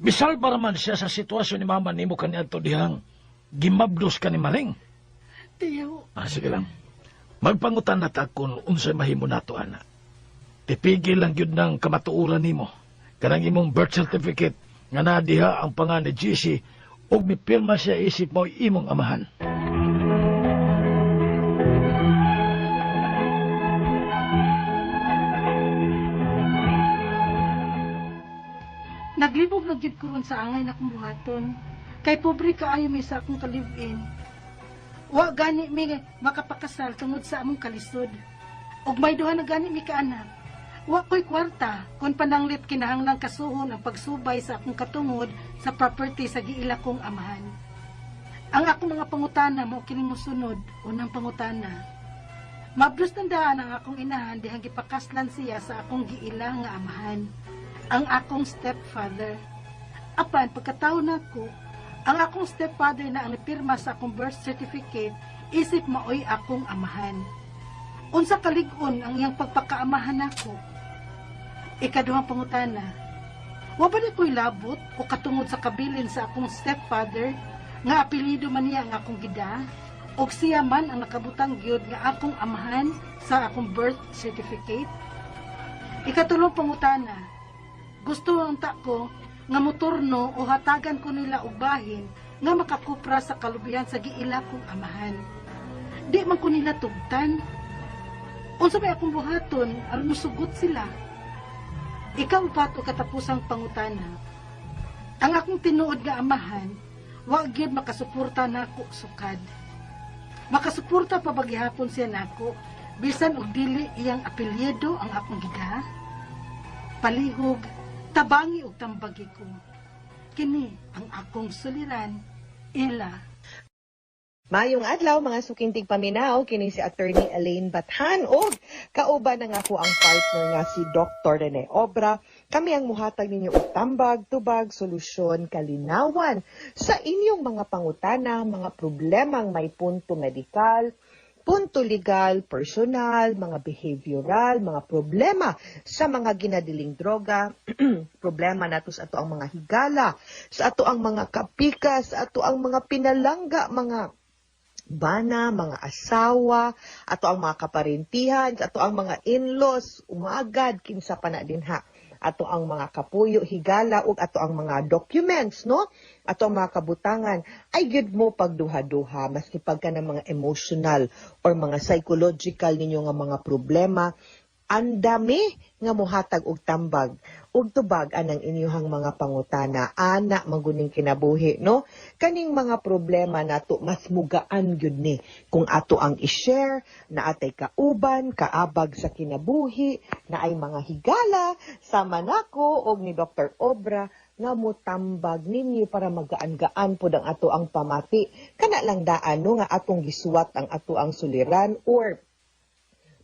Misalba man siya sa sitwasyon ni mama nimo kaniadto dihang gimabdos ka ni Maring. Tiyo. Ah, sige lang. Magpangutan na ta kung unsay mahimo nato, ana. Tipigil lang gyud ng kamatuoran nimo. Kanang imong birth certificate nga naa diha ang pangan ni Jesse ug mipirma siya isip mo imong amahan. Naglibog na gyud ko ron sa angay na akong buhaton. Kay pobre kaayo mi sa akong ka-live-in. Wa gani mi makapakasal tungod sa among kalisod. Ug may duha na gani mi kaanak. Wa ko'y kwarta kun pananglit kinahanglang kasuhon ang pagsubay sa akong katungod sa property sa giila kong amahan. Ang akong mga pangutana mao kining mosunod. Unang pangutana. Mabdos tandaan ang akong inahan dihang gipakaslan siya sa akong giila nga amahan, ang akong stepfather. Apan pagkataon nako, ang akong stepfather na ang nipirma sa akong birth certificate isip maoy akong amahan. Unsa kalig-on ang iyang pagpakaamahan nako? Ikaduhang pangutana. Wa ba ni ko'y labot o katungod sa kabilin sa akong stepfather nga apelyido man niya ang akong gida og siya man ang nakabutang gyud nga akong amahan sa akong birth certificate? Ikatulong pangutana. Gusto unta ko nga moturno o hatagan ko nila og bahin nga makakupra sa kalubihan sa giila kong amahan. Di man ko nila tugtan. Unsa may akong buhaton aron mosugot sila? Ikaupat o katapusang pangutana. Ang akong tinuod nga amahan, wa gyud makasuporta nako sukad. Makasuporta pa ba gihapon siya nako bisan og dili iyang apelyido ang akong gida? Palihog, tabangi og tambagi ko. Kini ang akong suliran, Ila. Mayong adlaw mga suking tigpaminaw, kini si Attorney Elaine Bathan og kauban na nga ko ang partner nga si Dr. Rene Obra. Kami ang muhatag ninyo og tambag, tubag, solusyon, kalinawan sa inyong mga pangutana, mga problemang may punto medikal, punto legal, personal, mga behavioral, mga problema sa mga ginadiling droga, problema nato sa ato ang mga higala, sa ato ang mga kapika, sa ato ang mga pinalangga, mga bana, mga asawa, ato ang mga kaparentihan, ato ang mga in-laws, umagad, kinsa pa na din ha. Ato ang mga kapuyo, higala, ug ato ang mga documents, no? Ato ang mga kabutangan, ay gyud mo pagduha-duha, maski pagka ng mga emotional or mga psychological ninyo nga mga problema, andami nga mohatag og tambag ug tubag anang inyuhang mga pangutana, ana maguning kinabuhi, no? Kaning mga problema nato mas mugaan gyud ni kung ato ang i-share, na atay kauban, kaabag sa kinabuhi, na ay mga higala sama nako og ni Dr. Obra nga motambag ninyo para magaan-gaan pod ang ato ang pamati. Kana lang daan, no, nga atong gisuwat ang ato ang suliran or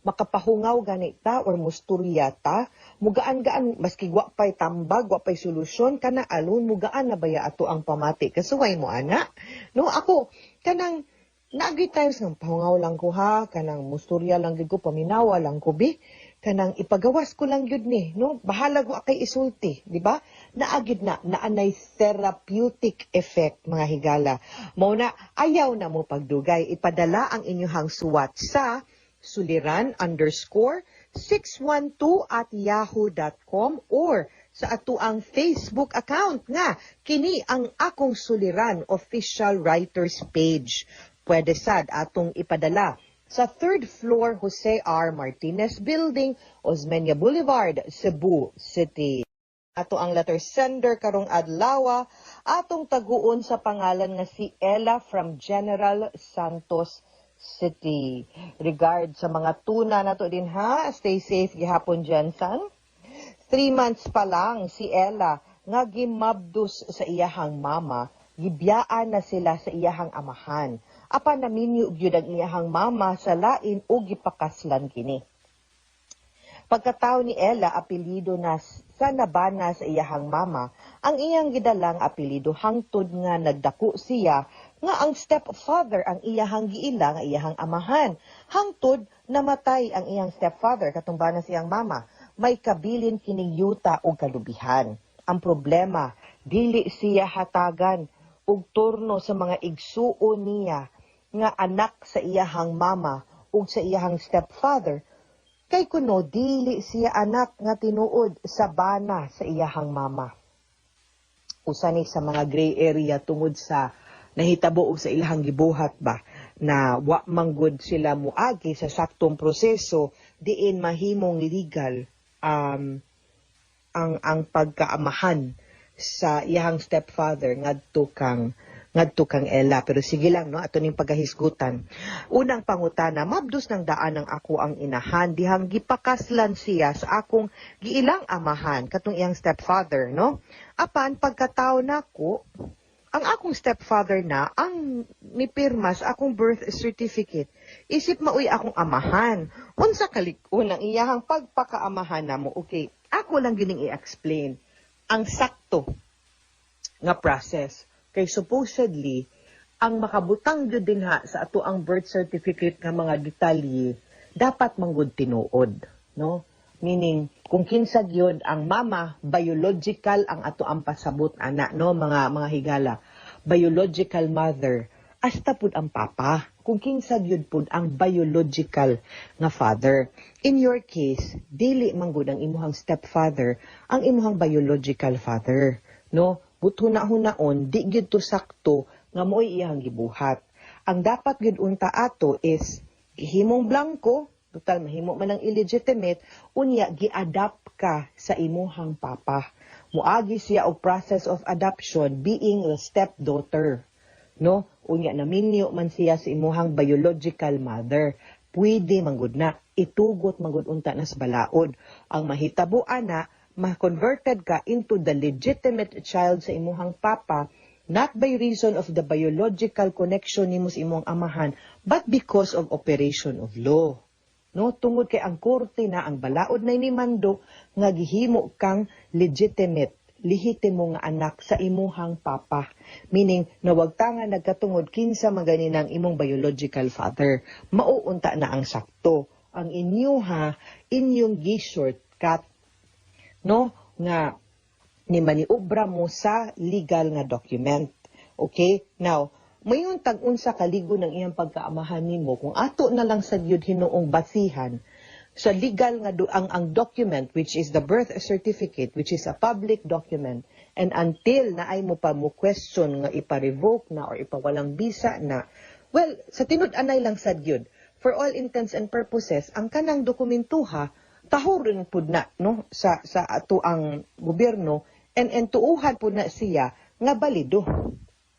Makapahungaw gani ta or musturya ta, mugaan-gaan maski wa pay tambag, wa pay solusyon kana alone mugaan na baya ato ang pamati. Kasuway mo ana. No, ako kanang naagi times nga pahungaw lang ko ha, kanang musturya lang gyud ko, paminawa lang ko bi, kanang ipagawas ko lang gyud ni, no? Bahala ko kay isulti, di ba? Naagid na naanay therapeutic effect, mga higala. Mao na ayaw na mo pagdugay, ipadala ang inyong suwat sa suliran_612@yahoo.com or sa atuang Facebook account nga kini ang Akong Suliran official writers page. Pwede sad atong ipadala sa third floor, Jose R. Martinez Building, Osmeña Boulevard, Cebu City. Ato ang letter sender karong adlaw, atong taguon sa pangalan nga si Ella from General Santos City. Regard sa mga tuna nato din ha, stay safe gihapon, Jensen. 3 months pa lang si Ella nga gimabdus sa iyahang mama, gibiyaan na sila sa iyahang amahan. Apan naminyo gyud ang iyahang mama sa lain ug gipakaslan kini. Pagkatawo ni Ella, apelyido na sa nabana sa iyahang mama ang iyang gidalang apelyido hangtod nga nagdako siya nga ang stepfather ang iyahang giila nga iyahang amahan. Hangtod namatay ang iyang stepfather katong bana sa iyang mama. May kabilin kining yuta og kalubihan. Ang problema, dili siya hatagan og turno sa mga igsuon niya nga anak sa iyahang mama ug sa iyahang stepfather kay kuno dili siya anak nga tinuod sa bana sa iyahang mama. Usa ni sa mga gray area tungod sa nahitabo og sa ilahang gibuhat ba na wa manggod sila muagi sa saktong proseso diin mahimong legal ang pagkaamahan sa iyahang stepfather ngadto kang Ella. Pero sige lang, no, ato ning pagahisgutan. Unang pangutana: mabdos ng daan ang ako ang inahan dihang gipakaslan siya sa akong giilang amahan, katong iyang stepfather, no? Apan pagkatawo nako, ang akong stepfather na ang nipirma sa akong birth certificate isip maoy akong amahan. Unsa kalig-on ang iyahang pagpakaamahan namo? Okay, ako lang gining i-explain ang sakto nga process kay supposedly ang makabutang gyud dinha sa ato ang birth certificate nga mga detalye dapat manggod tinuod, no? Meaning kung kinsa gyud ang mama, biological ang ato ang pasabot ana, no, mga higala, biological mother, hasta pud ang papa, kung kinsa gyud pud ang biological nga father. In your case, dili manggod ang imuhang stepfather ang imuhang biological father, no? But huna-hunaon, di gyud to sakto nga mo'y iyang gibuhat. Ang dapat gyud unta ato is gihimong blanco, total mahimo man ang illegitimate, unya gi-adopt ka sa imuhang papa. Muagi siya og process of adoption being the stepdaughter. No? Unya naminyo man siya sa imuhang biological mother. Pwede manggod na, itugot manggod unta na sa balaod. Ang mahitabo ana, ma-converted ka into the legitimate child sa imuhang papa, not by reason of the biological connection nimo sa imong amahan, but because of operation of law. No, tungod kay ang korte na ang balaod na inimando nga gihimo kang legitimate, lehitimo nga anak sa imuhang papa. Meaning, nawagta nga nagkatungod kinsa magani ng imong biological father. Mauunta na ang sakto. Ang inyo ha, inyong gi-shortcut, no, nga ni maniobra mo sa legal nga document. Okay? Now, mayon tag unsa kaligo ng iyang pagkaamahan nimo, kung ato na lang sa gyud hinuong basihan sa legal nga ang document, which is the birth certificate, which is a public document, and until na ay mo pa mo question nga ipa-revoke na or ipawalang bisa na, well, sa tinud-anay lang sad gyud, for all intents and purposes, ang kanang dokumentuha tahuron pud na, no, sa ato ang gobyerno and tuuhan pud na siya nga balido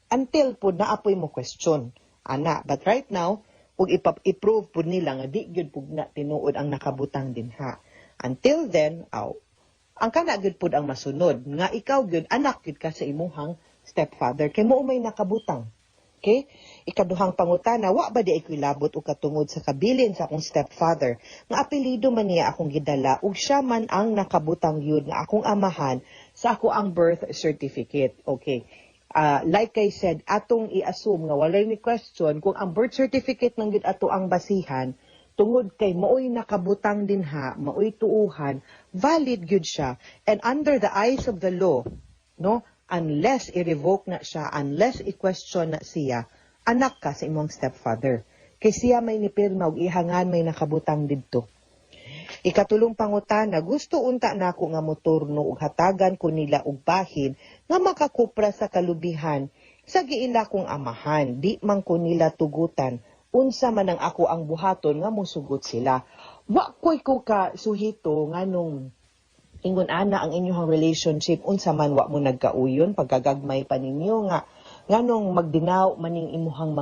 until pud na apoy mo question ana. But right now, ug ipa-prove pud nila nga di gyud pud na tinuod ang nakabutang dinha, until then, aw, ang kana gyud pud ang masunod nga ikaw gyud anak gyud ka sa imuhang stepfather kay mo may nakabutang. Okay? Ikaduhang pangutana, wa ba di ay labot og katungod sa kabilin sa akong stepfather nga apelyido man niya akong gidala ug siya man ang nakabutang yun nga akong amahan sa ako ang birth certificate. Okay. Like I said, atong i-assume nga walay ni question kung ang birth certificate nang gyud ato ang basihan tungod kay maoy nakabutang dinha, maoy tuuhan, valid gyud siya. And under the eyes of the law, no, unless i-revoke na siya, unless i-question na siya, anak ka sa imong stepfather. Kay siya may nipirma ug ihangan may nakabutang didto. Ikatulong pangutana, gusto unta nako nga moturno ug hatagan ko nila og bahin nga makakupra sa kalubihan sa giila kong amahan. Di man ko nila tugutan unsa man ang ako ang buhaton nga mosugot sila. Wa ko'y ko ka suhito nganong ingon ana ang inyong relationship, unsa man, wa mo nagkauyon, pagkagagmay pa ninyo, nga nganong magdinaw maning imuhang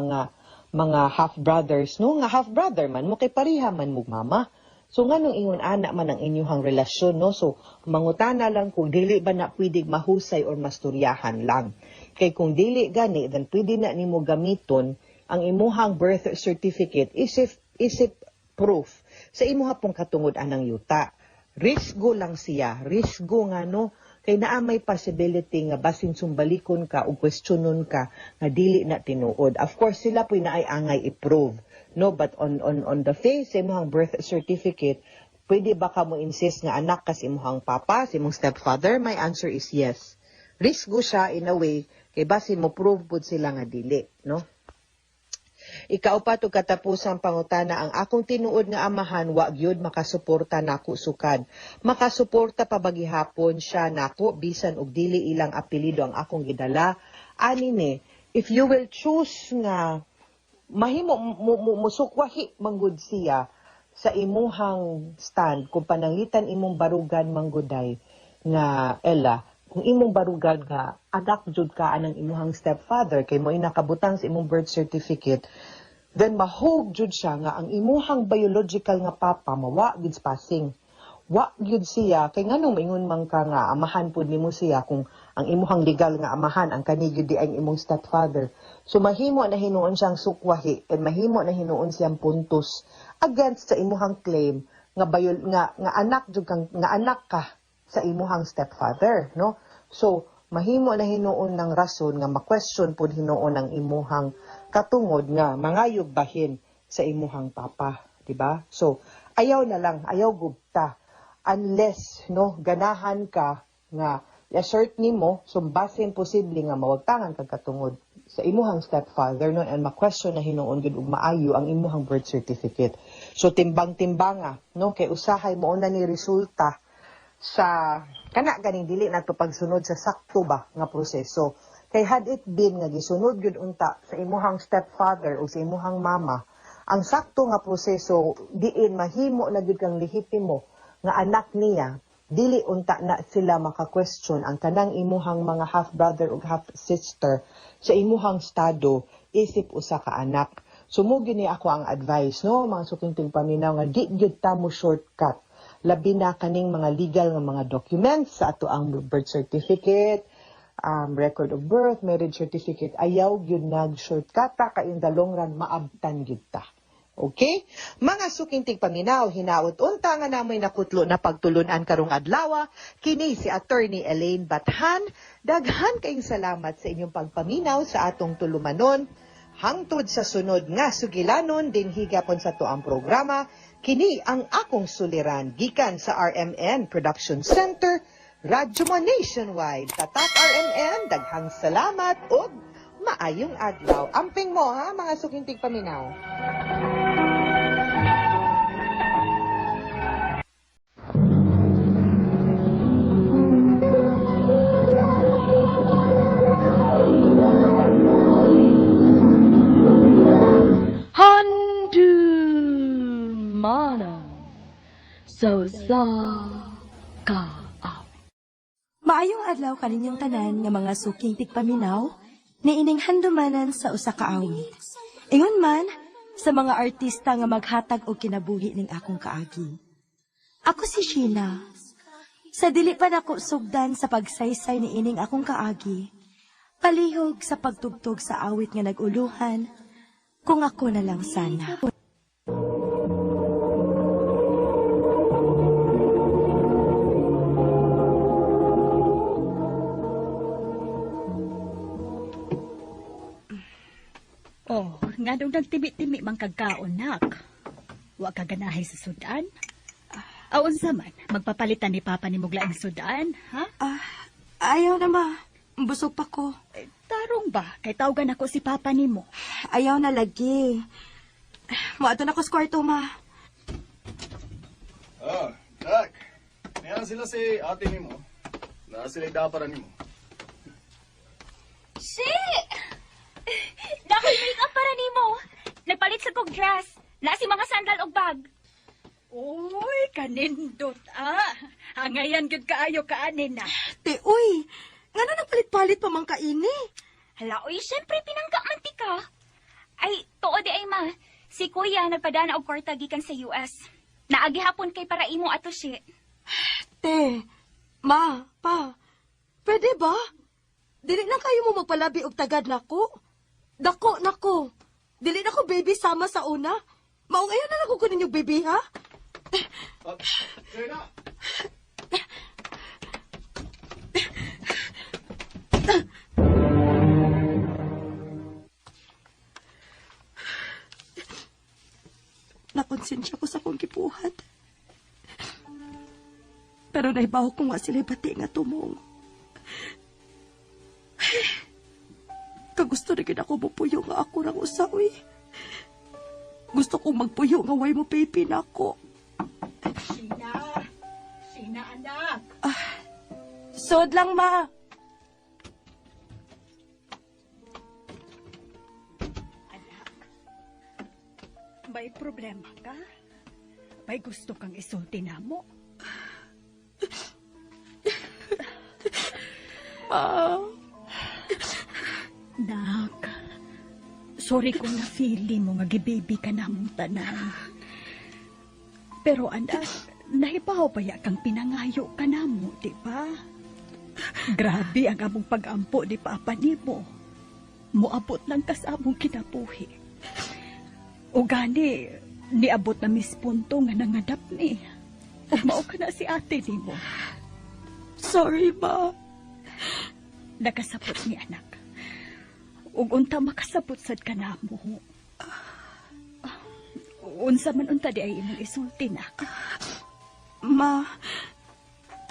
mga half brothers, no, nga half brother man mo kay pareha man mo mama. So nganong ingon ana man ang inyong relasyon, no? So mangutana lang kung dili ba na pwede mahusay or masturyahan lang, kay kung dili gani, then pwede na nimo gamiton ang imuhang birth certificate isip isip proof sa imuha pong katungod anang yuta. Risgo lang siya, risgo nga, no, kay naa may possibility nga basin sumbalikon ka o questionon ka nga dili na tinuod. Of course, sila po'y naay angay i-prove, no, but on the face sa imong birth certificate, pwede ba ka mo insist nga anak ka sa imong papa, sa imong stepfather? My answer is yes. Risgo siya in a way kay basin mo prove pud sila nga dili, no? Ikaupat ug katapusang pangutana, ang akong tinuod nga amahan wa gyud makasuporta nako sukad. Makasuporta pa ba gihapon siya nako bisan og dili ilang apelyido ang akong gidala? Ani ni, if you will choose nga mahimo mo musukwahi manggod siya sa imuhang stand kung pananglitan imong barugan mangguday nga Ella, kung imong barugan nga anak jud ka anang imuhang stepfather kay mo nakabutang sa imong birth certificate, then mahog jud siya nga ang imuhang biological nga papa mawa gid passing, wa gyud siya, kay nganong maingon man ka nga amahan pud nimo siya kung ang imuhang legal nga amahan ang kani gyud di ang imong stepfather? So mahimo na hinuon siyang sukwahi and mahimo na hinuon siyang puntos against sa imuhang claim nga bio, nga nga anak jud kang, nga anak ka sa imuhang stepfather, no? So mahimo na hinuon ng rason nga ma-question pud hinuon ang imuhang katungod nga mangayog bahin sa imuhang papa, di ba? So ayaw na lang, ayaw gubta unless, no, ganahan ka nga i-assert nimo sumbasin posible nga mawagtangan kag katungod sa imuhang stepfather, no, and ma-question na hinuon gid og maayo ang imuhang birth certificate. So timbang-timbanga, no, kay usahay mo na ni resulta sa kana ganing dili nato pagsunod sa sakto ba nga proseso. Kay had it been nga gisunod gyud unta sa imuhang stepfather o sa imuhang mama ang sakto nga proseso diin mahimo na gyud kang lehitimo nga anak niya, dili unta na sila maka-question ang kanang imuhang mga half brother ug half sister sa imuhang estado isip usa ka anak. So mo gini ako ang advice, no, mga suking tigpaminaw, nga di gyud ta mo shortcut, labi na kaning mga legal nga mga documents sa ato ang birth certificate, record of birth, marriage certificate. Ayaw gyud nag shortcut ta kay in the long run maabtan gyud ta. Okay? Mga suking tigpaminaw, hinaot unta nga namoy nakutlo na pagtulunan karong adlaw. Kini si Attorney Elaine Bathan. Daghan kayong salamat sa inyong pagpaminaw sa atong tulumanon. Hangtod sa sunod nga sugilanon din higapon sa tuang programa, kini ang akong suliran gikan sa RMN Production Center, Radyo Mo Nationwide. Tatak RMN, daghang salamat ug maayong adlaw. Amping mo ha, mga suking tigpaminaw. Handumanan sa usa ka Maayong adlaw kaninyong tanan nga mga suking tigpaminaw niining handumanan sa usa ka awit. Ingon man sa mga artista nga maghatag og kinabuhi ning akong kaagi. Ako si Sheena. Sa dili pa nako sugdan sa pagsaysay niining akong kaagi, Palihog sa pagtugtog sa awit nga nag-uluhan, kung ako na lang sana. Oh, nganong nagtimi-timi man kagkaon, nak. Wa ka ganahay sa sudan? Aon sa man, magpapalitan ni Papa ni Muglaing sudan, ha? Ayaw na ma. Busog pa ko. Tarong ba? Kay tawgan ako si Papa nimo. Ayaw na lagi. Moadto na ko sa kwarto, ma. Ah, Jack. Niya sila si ate nimo. Na sila daparan nimo. Shi! Dahil make-up para nimo. Nagpalit sa kog dress. Na si mga sandal og bag. Uy, kanindot ah. Hangayan gyud kaayo kaanin na. Te, uy! Ngano nagpalit-palit pa man kaini? Hala, uy, syempre pinangga man ti ka. Ay, tuod di ay ma. Si kuya nagpadana og kwarta gikan sa US. Naagi hapon kay para imo ato shi. Te, ma, pa, pwede ba? Dili na kayo mo magpalabi og tagad nako. Dako nako. Dili na ko baby sama sa una. Maong ayaw na lang ko ninyo baby, ha? Nakonsensya ko sa akong gibuhat. Pero naibaw ko nga sila'y bati nga tumong. Kagusto na gid ako mupuyo nga ako rang usawi. Gusto kong magpuyo nga way mo baby na ako. Sina! Sina, anak! Sod lang, ma. May problema ka? May gusto kang isulti na mo? Ma. Nak, sorry kung na-feeling mo nga gibaby ka na mong tanan. Pero anak, nahibaw ba ya kang pinangayo ka na mo, di ba? Grabe ang among pag-ampo ni Papa nimo. Moabot lang kas among kinabuhi. O gani, niabot na mis punto nga nangadap ni. O mao ka na si ate nimo. Sorry, ma. Nakasabot ni anak. Ug unta makasabot sad ka namo. Unsa man unta di ay imong isulti nak. Ma,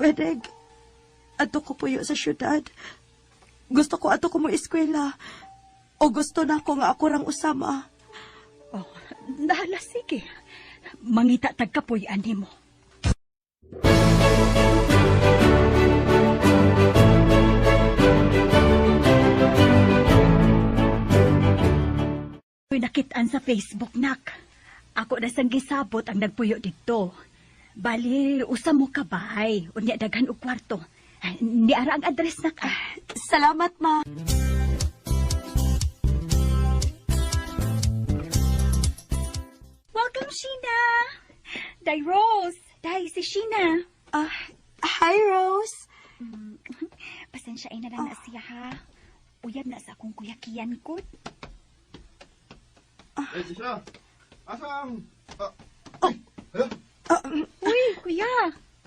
pwede adto ko puyo sa syudad. Gusto ko adto ko mo eskwela. O gusto na ko nga ako rang usama. Oh, nahala sige. Mangita tagkapoy animo. Uy, nakitaan sa Facebook, nak. Ako na sang gisabot ang nagpuyo dito. Bali, usa mo ka bahay. Unya daghan og kwarto. Niara ang address, nak. Salamat, ma. Welcome, Sheena. Day Rose. Day, si Sheena. Hi, Rose. Pasensya ay na lang na siya, ha? Uyab na sa akong kuya Kian ko. Eh, siya. Asa ang... Uy, kuya.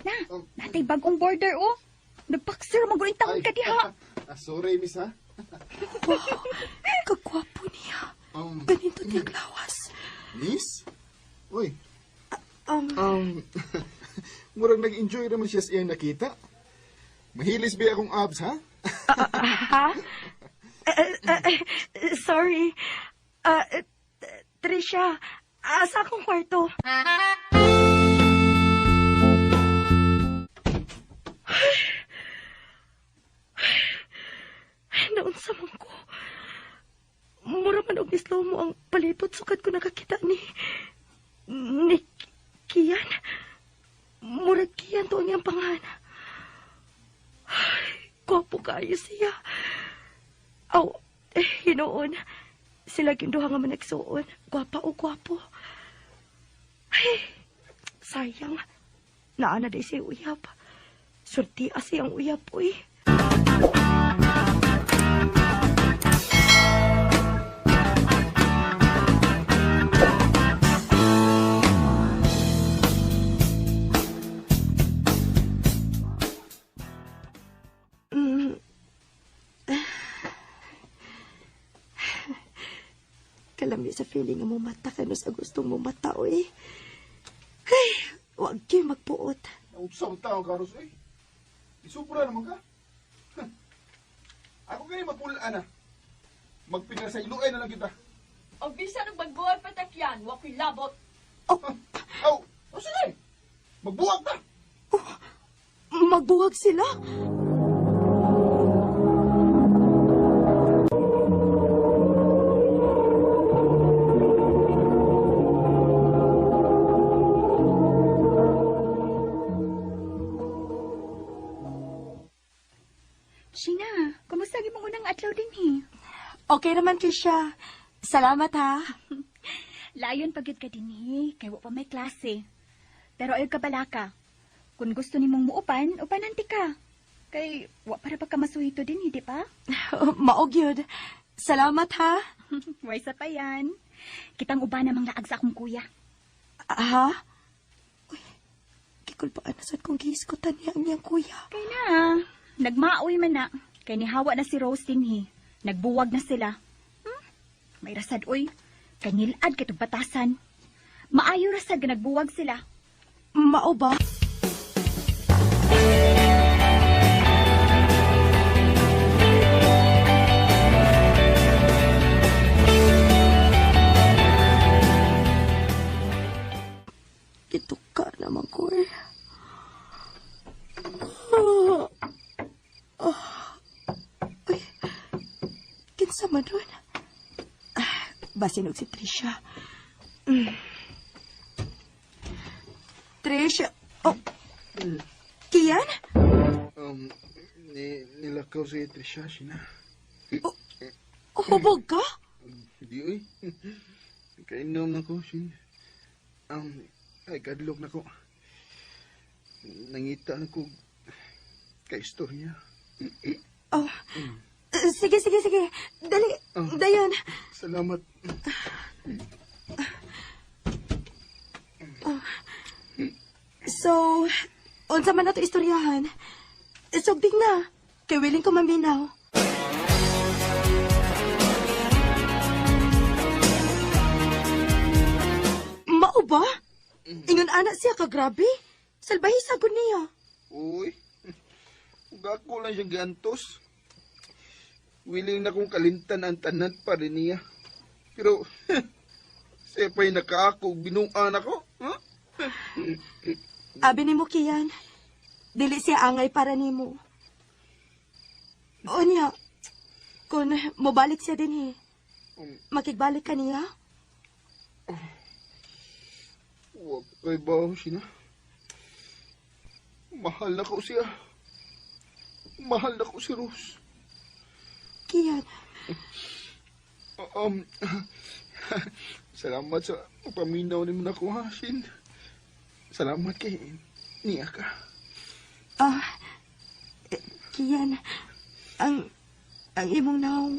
Na, natay bagong border, oh. Nagpaksir, maguling taon ka diha. Sorry, miss, ha? Wow, kagwapo niya. Ganito niya lawas. Miss? Uy. Murag nag-enjoy naman siya sa iyang nakita. Mahilis ba akong abs, ha? Ha? Sorry. Trisha, asa akong kwarto? Naunsa man ko. Mura man og nislow mo ang palipot sukad ko nakakita ni Kian. Murag Kian to ang iyang pangalan. Ay, gwapo kayo siya. Aw, hinuon. Sila ginduha nga managsuon. Gwapa o gwapo. Ay, sayang. Naana day siya uyab. Surti asi ang uyab, uy. kalami sa feeling nga mumata ka no sa gustong mumata, oy. Ay, wag kayo magpuot. Nausap tao ka, Ros, eh. Isupra naman ka. Huh. Ako kayo mapulaan na. Magpinasayloan na lang kita. O bisan og magbuhat patakyan, wa ko'y labot. Oh, oh, oh sige. Magbuwag ta. Magbuwag sila? Sheena, kumusta gyud mong unang adlaw dinhi? Okay naman, Trisha. Salamat, ha. Layon pa gyud ka dinhi, kay wa pa may klase. Pero ayaw ka balaka. Kung gusto nimong muupan, upanan ti ka. Kay wa para pa ka masuhito dinhi, di ba? Maog yun. Salamat, ha. Way sa pa yan. Kitang uban namang laag sa akong kuya. Ha? Uy, kikulpaan na sad kong gihisgutan niya ang iyang kuya. Kay na, nagmaoy man na. Kay nihawa na si Rose dinhi. Nagbuwag na sila. May rasad, oy. Kay nilad kay batasan. Maayo rasad nga nagbuwag sila. Mao ba? Kituka naman ko eh. Ah. Ah. Uy, kinsa man ron? Ah, basin og si Trisha. Mm. Trisha, oh, Kian? Nilakaw si Trisha, Sheena. Hubog ka? Di, uy. Kainom na ko, Shin. Ay, kadlok na ko. Nangita na ko kay istorya. Oh, sige, sige, sige. Dali, dayon. Salamat. Oh. So, unsa man nato istoryahan? Sugding na. Kay willing ko maminaw. Mao ba? Ingon ana siya ka grabe. Salbahi sagod niya. Uy. Ug ako lang siyang giantos. Willing na kong kalintan ang tanan pa rin niya. Pero, siya pa'y nakaako, binuan ako. Huh? Abi nimo Kian. Dili siya angay para nimo. Unya, kung mobalik siya dinhi, makigbalik ka niya? Wa kay bawo siya. Mahal na ko siya. Mahal na ko si Rose. Kian. Salamat sa paminaw nimo nako ha, Shin. Salamat kay niya ka. Kian, ang imong naong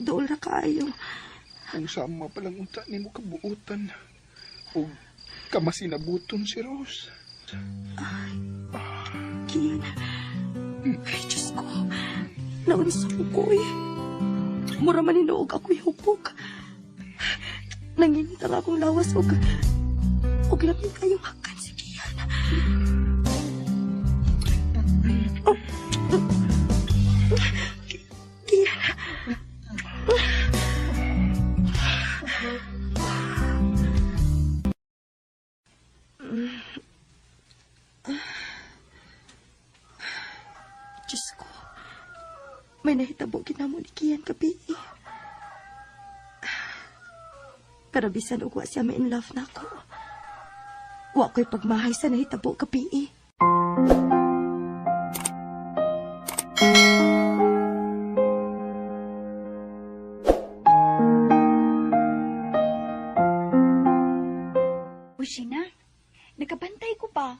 duol ra kaayo. Kung sama pa lang unta nimo kabuotan o kamasinabuton si Rose. Ay, Kian. Ay, Diyos ko. Naunsa ko eh. Mura man hinuog ako'y hupok. Nanginit ang akong lawas og lami kayong hakan si Kian. Oh. Kian. Diyos ko, may nahitabo ginamo ni Kian gabi. Pero bisan og wa siya ma-in love na ako. Wa ko'y pagmahay sa nahitabo gabi. Uy, Sheena, nakabantay ko pa.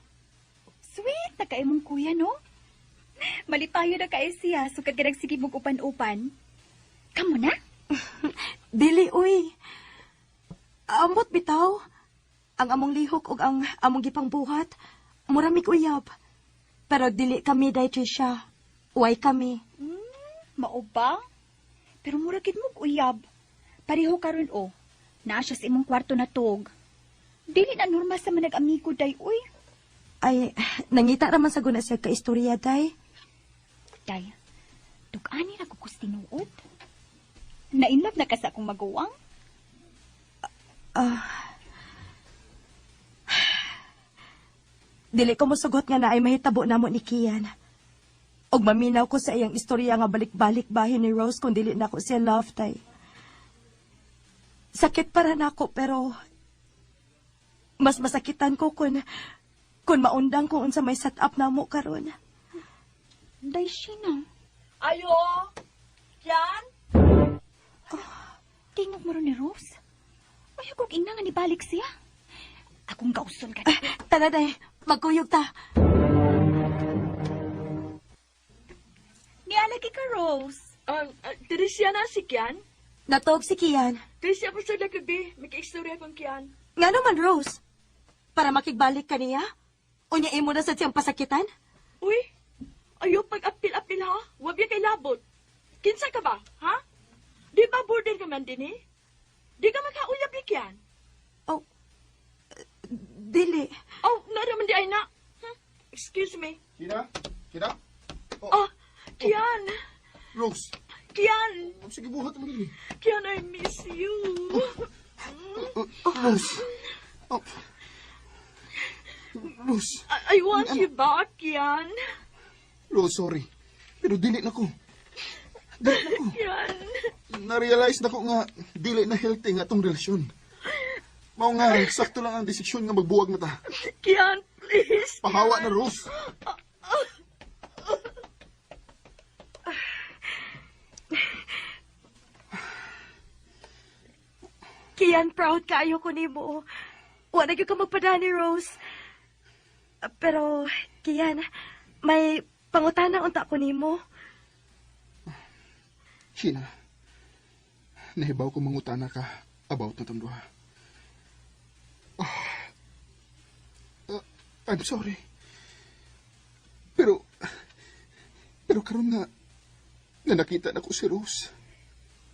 Sweet na kay mong kuya, no? Malipayo na kay siya, sukad ka nagsige mong upan-upan. Kamo na? Dili, uy. Ambot bitaw. Ang among lihok og ang among gipangbuhat, mura mig uyab. Pero dili kami day, Trisha. Uway kami. Mao ba? Pero mura gid mo uyab. Pareho karon o. Naa siya sa imong kwarto na tog. Dili na normal sa manag-amigo, day, uy. Ay, nangita raman sa guna siya kaistorya, day. Day, tug-ani ra ko kus tinuod. Na-inlove na ka sa akong maguwang? Ah. Dili ko mosugot nga naay mahitabo namo ni Kian. Og maminaw ko sa iyang istorya nga balik-balik bahin ni Rose kung dili nako siya love tay. Sakit para nako pero mas masakitan ko kun maundang ko unsa may set up namo karon. Day, Sheena. Ayo! Kian? Tingog mo ron ni Rose. Ayaw kong ina nga nibalik siya. Akong kauson ka. Tara, day. Magkuyog ta. Nialagi ka, Rose. Teresia na si Kian? Natog si Kian. Teresia pa sa lagabi. May kaistorya kong Kian. Nga naman, Rose. Para makigbalik ka niya? Unya imo na sa siyang pasakitan? Uy, ayaw pag-apil-apil ha. Wag ya kay labot. Kinsa ka ba, ha? Di ba border ka man din eh? Di ka makauyab ni Kian? Oh, dili. Oh, naraman di ay na. Excuse me. Kina? Kina? Oh, Kian. Rose. Kian. Sige, buhat mo rin. Kian, I miss you. Rose. Oh. Rose. I want you back, Kian. Rose, sorry. Pero dili na ko. Dili na ko. Kian. Na-realize na ko nga, dili na healthy nga itong relasyon. Mao nga, sakto lang ang desisyon nga magbuwag na ta. Kian, please. Pahawa na, Rose. Kian, proud kaayo ko nimo. Wala gyud ka magpadani, Rose. Pero, Kian, may pangutana unta ko nimo. Sheena, nahibaw ko mangutana ka about na itong duha. I'm sorry. Pero karon nga nakita na ko si Rose.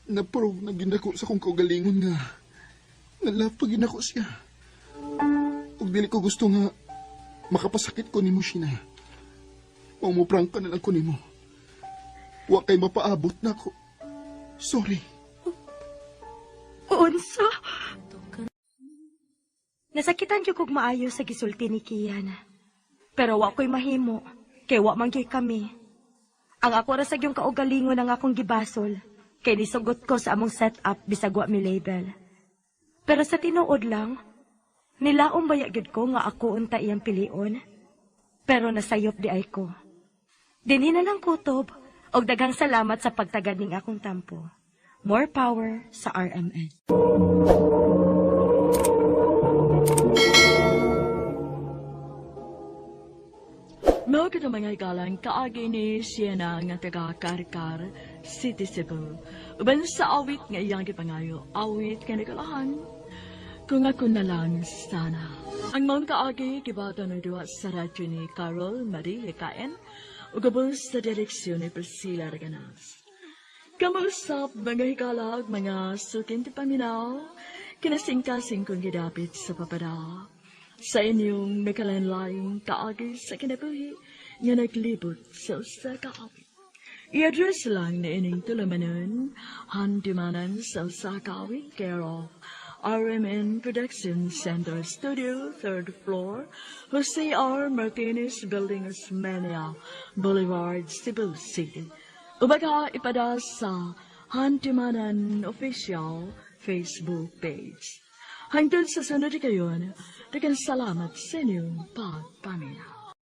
Naprove na ginako sa kong kaugalingon nga na-love pa ginako siya. Ug dili ko gusto nga makapasakit ko nimo, Sheena. Mao mo prank ka na lang ko nimo. Wa kay mapaabot na ko. Sorry. Unsa? Nasakitan gyud kog maayo sa gisulti ni Kian. Pero wa ko'y mahimo, kay wa man gyud kami. Ang ako ra sa gyung kaugalingon ang akong gibasol, kay nisugot ko sa among setup bisag wa mi label. Pero sa tinuod lang, nilaom baya gyud ko nga ako unta iyang pilion. Pero nasayop di ay ko. Dinhi na lang kutob, og daghang salamat sa pagtagad ning akong tampo. More power sa RMN. Mao kita mga igalang kaagi ni Siena nga taga Karkar City Cebu. Uban sa awit nga iyang gipangayo, awit nga nagalahan, kung ako na lang sana. Ang mga kaagi gibata ng duwa sa radyo ni Carol Marie Kaen ug gabos sa direksyon ni Priscilla Reganas. Kamusap mga hikalag, mga sukin ti paminaw, kinasingkasing kong gidapit sa papada. Sa inyong nakalanlaing kaagi sa kinabuhi nga naglibot sa usa ka awit. I-address lang na ining tulamanon, handumanan sa usa ka awit, care of RMN Production Center Studio, 3rd floor, Jose R. Martinez Building, Osmeña Boulevard, Cebu City. Ubaga ipada sa Handumanan Official Facebook page. Hangtod sa sunod kayon, daghang salamat sa inyong pagpaminaw.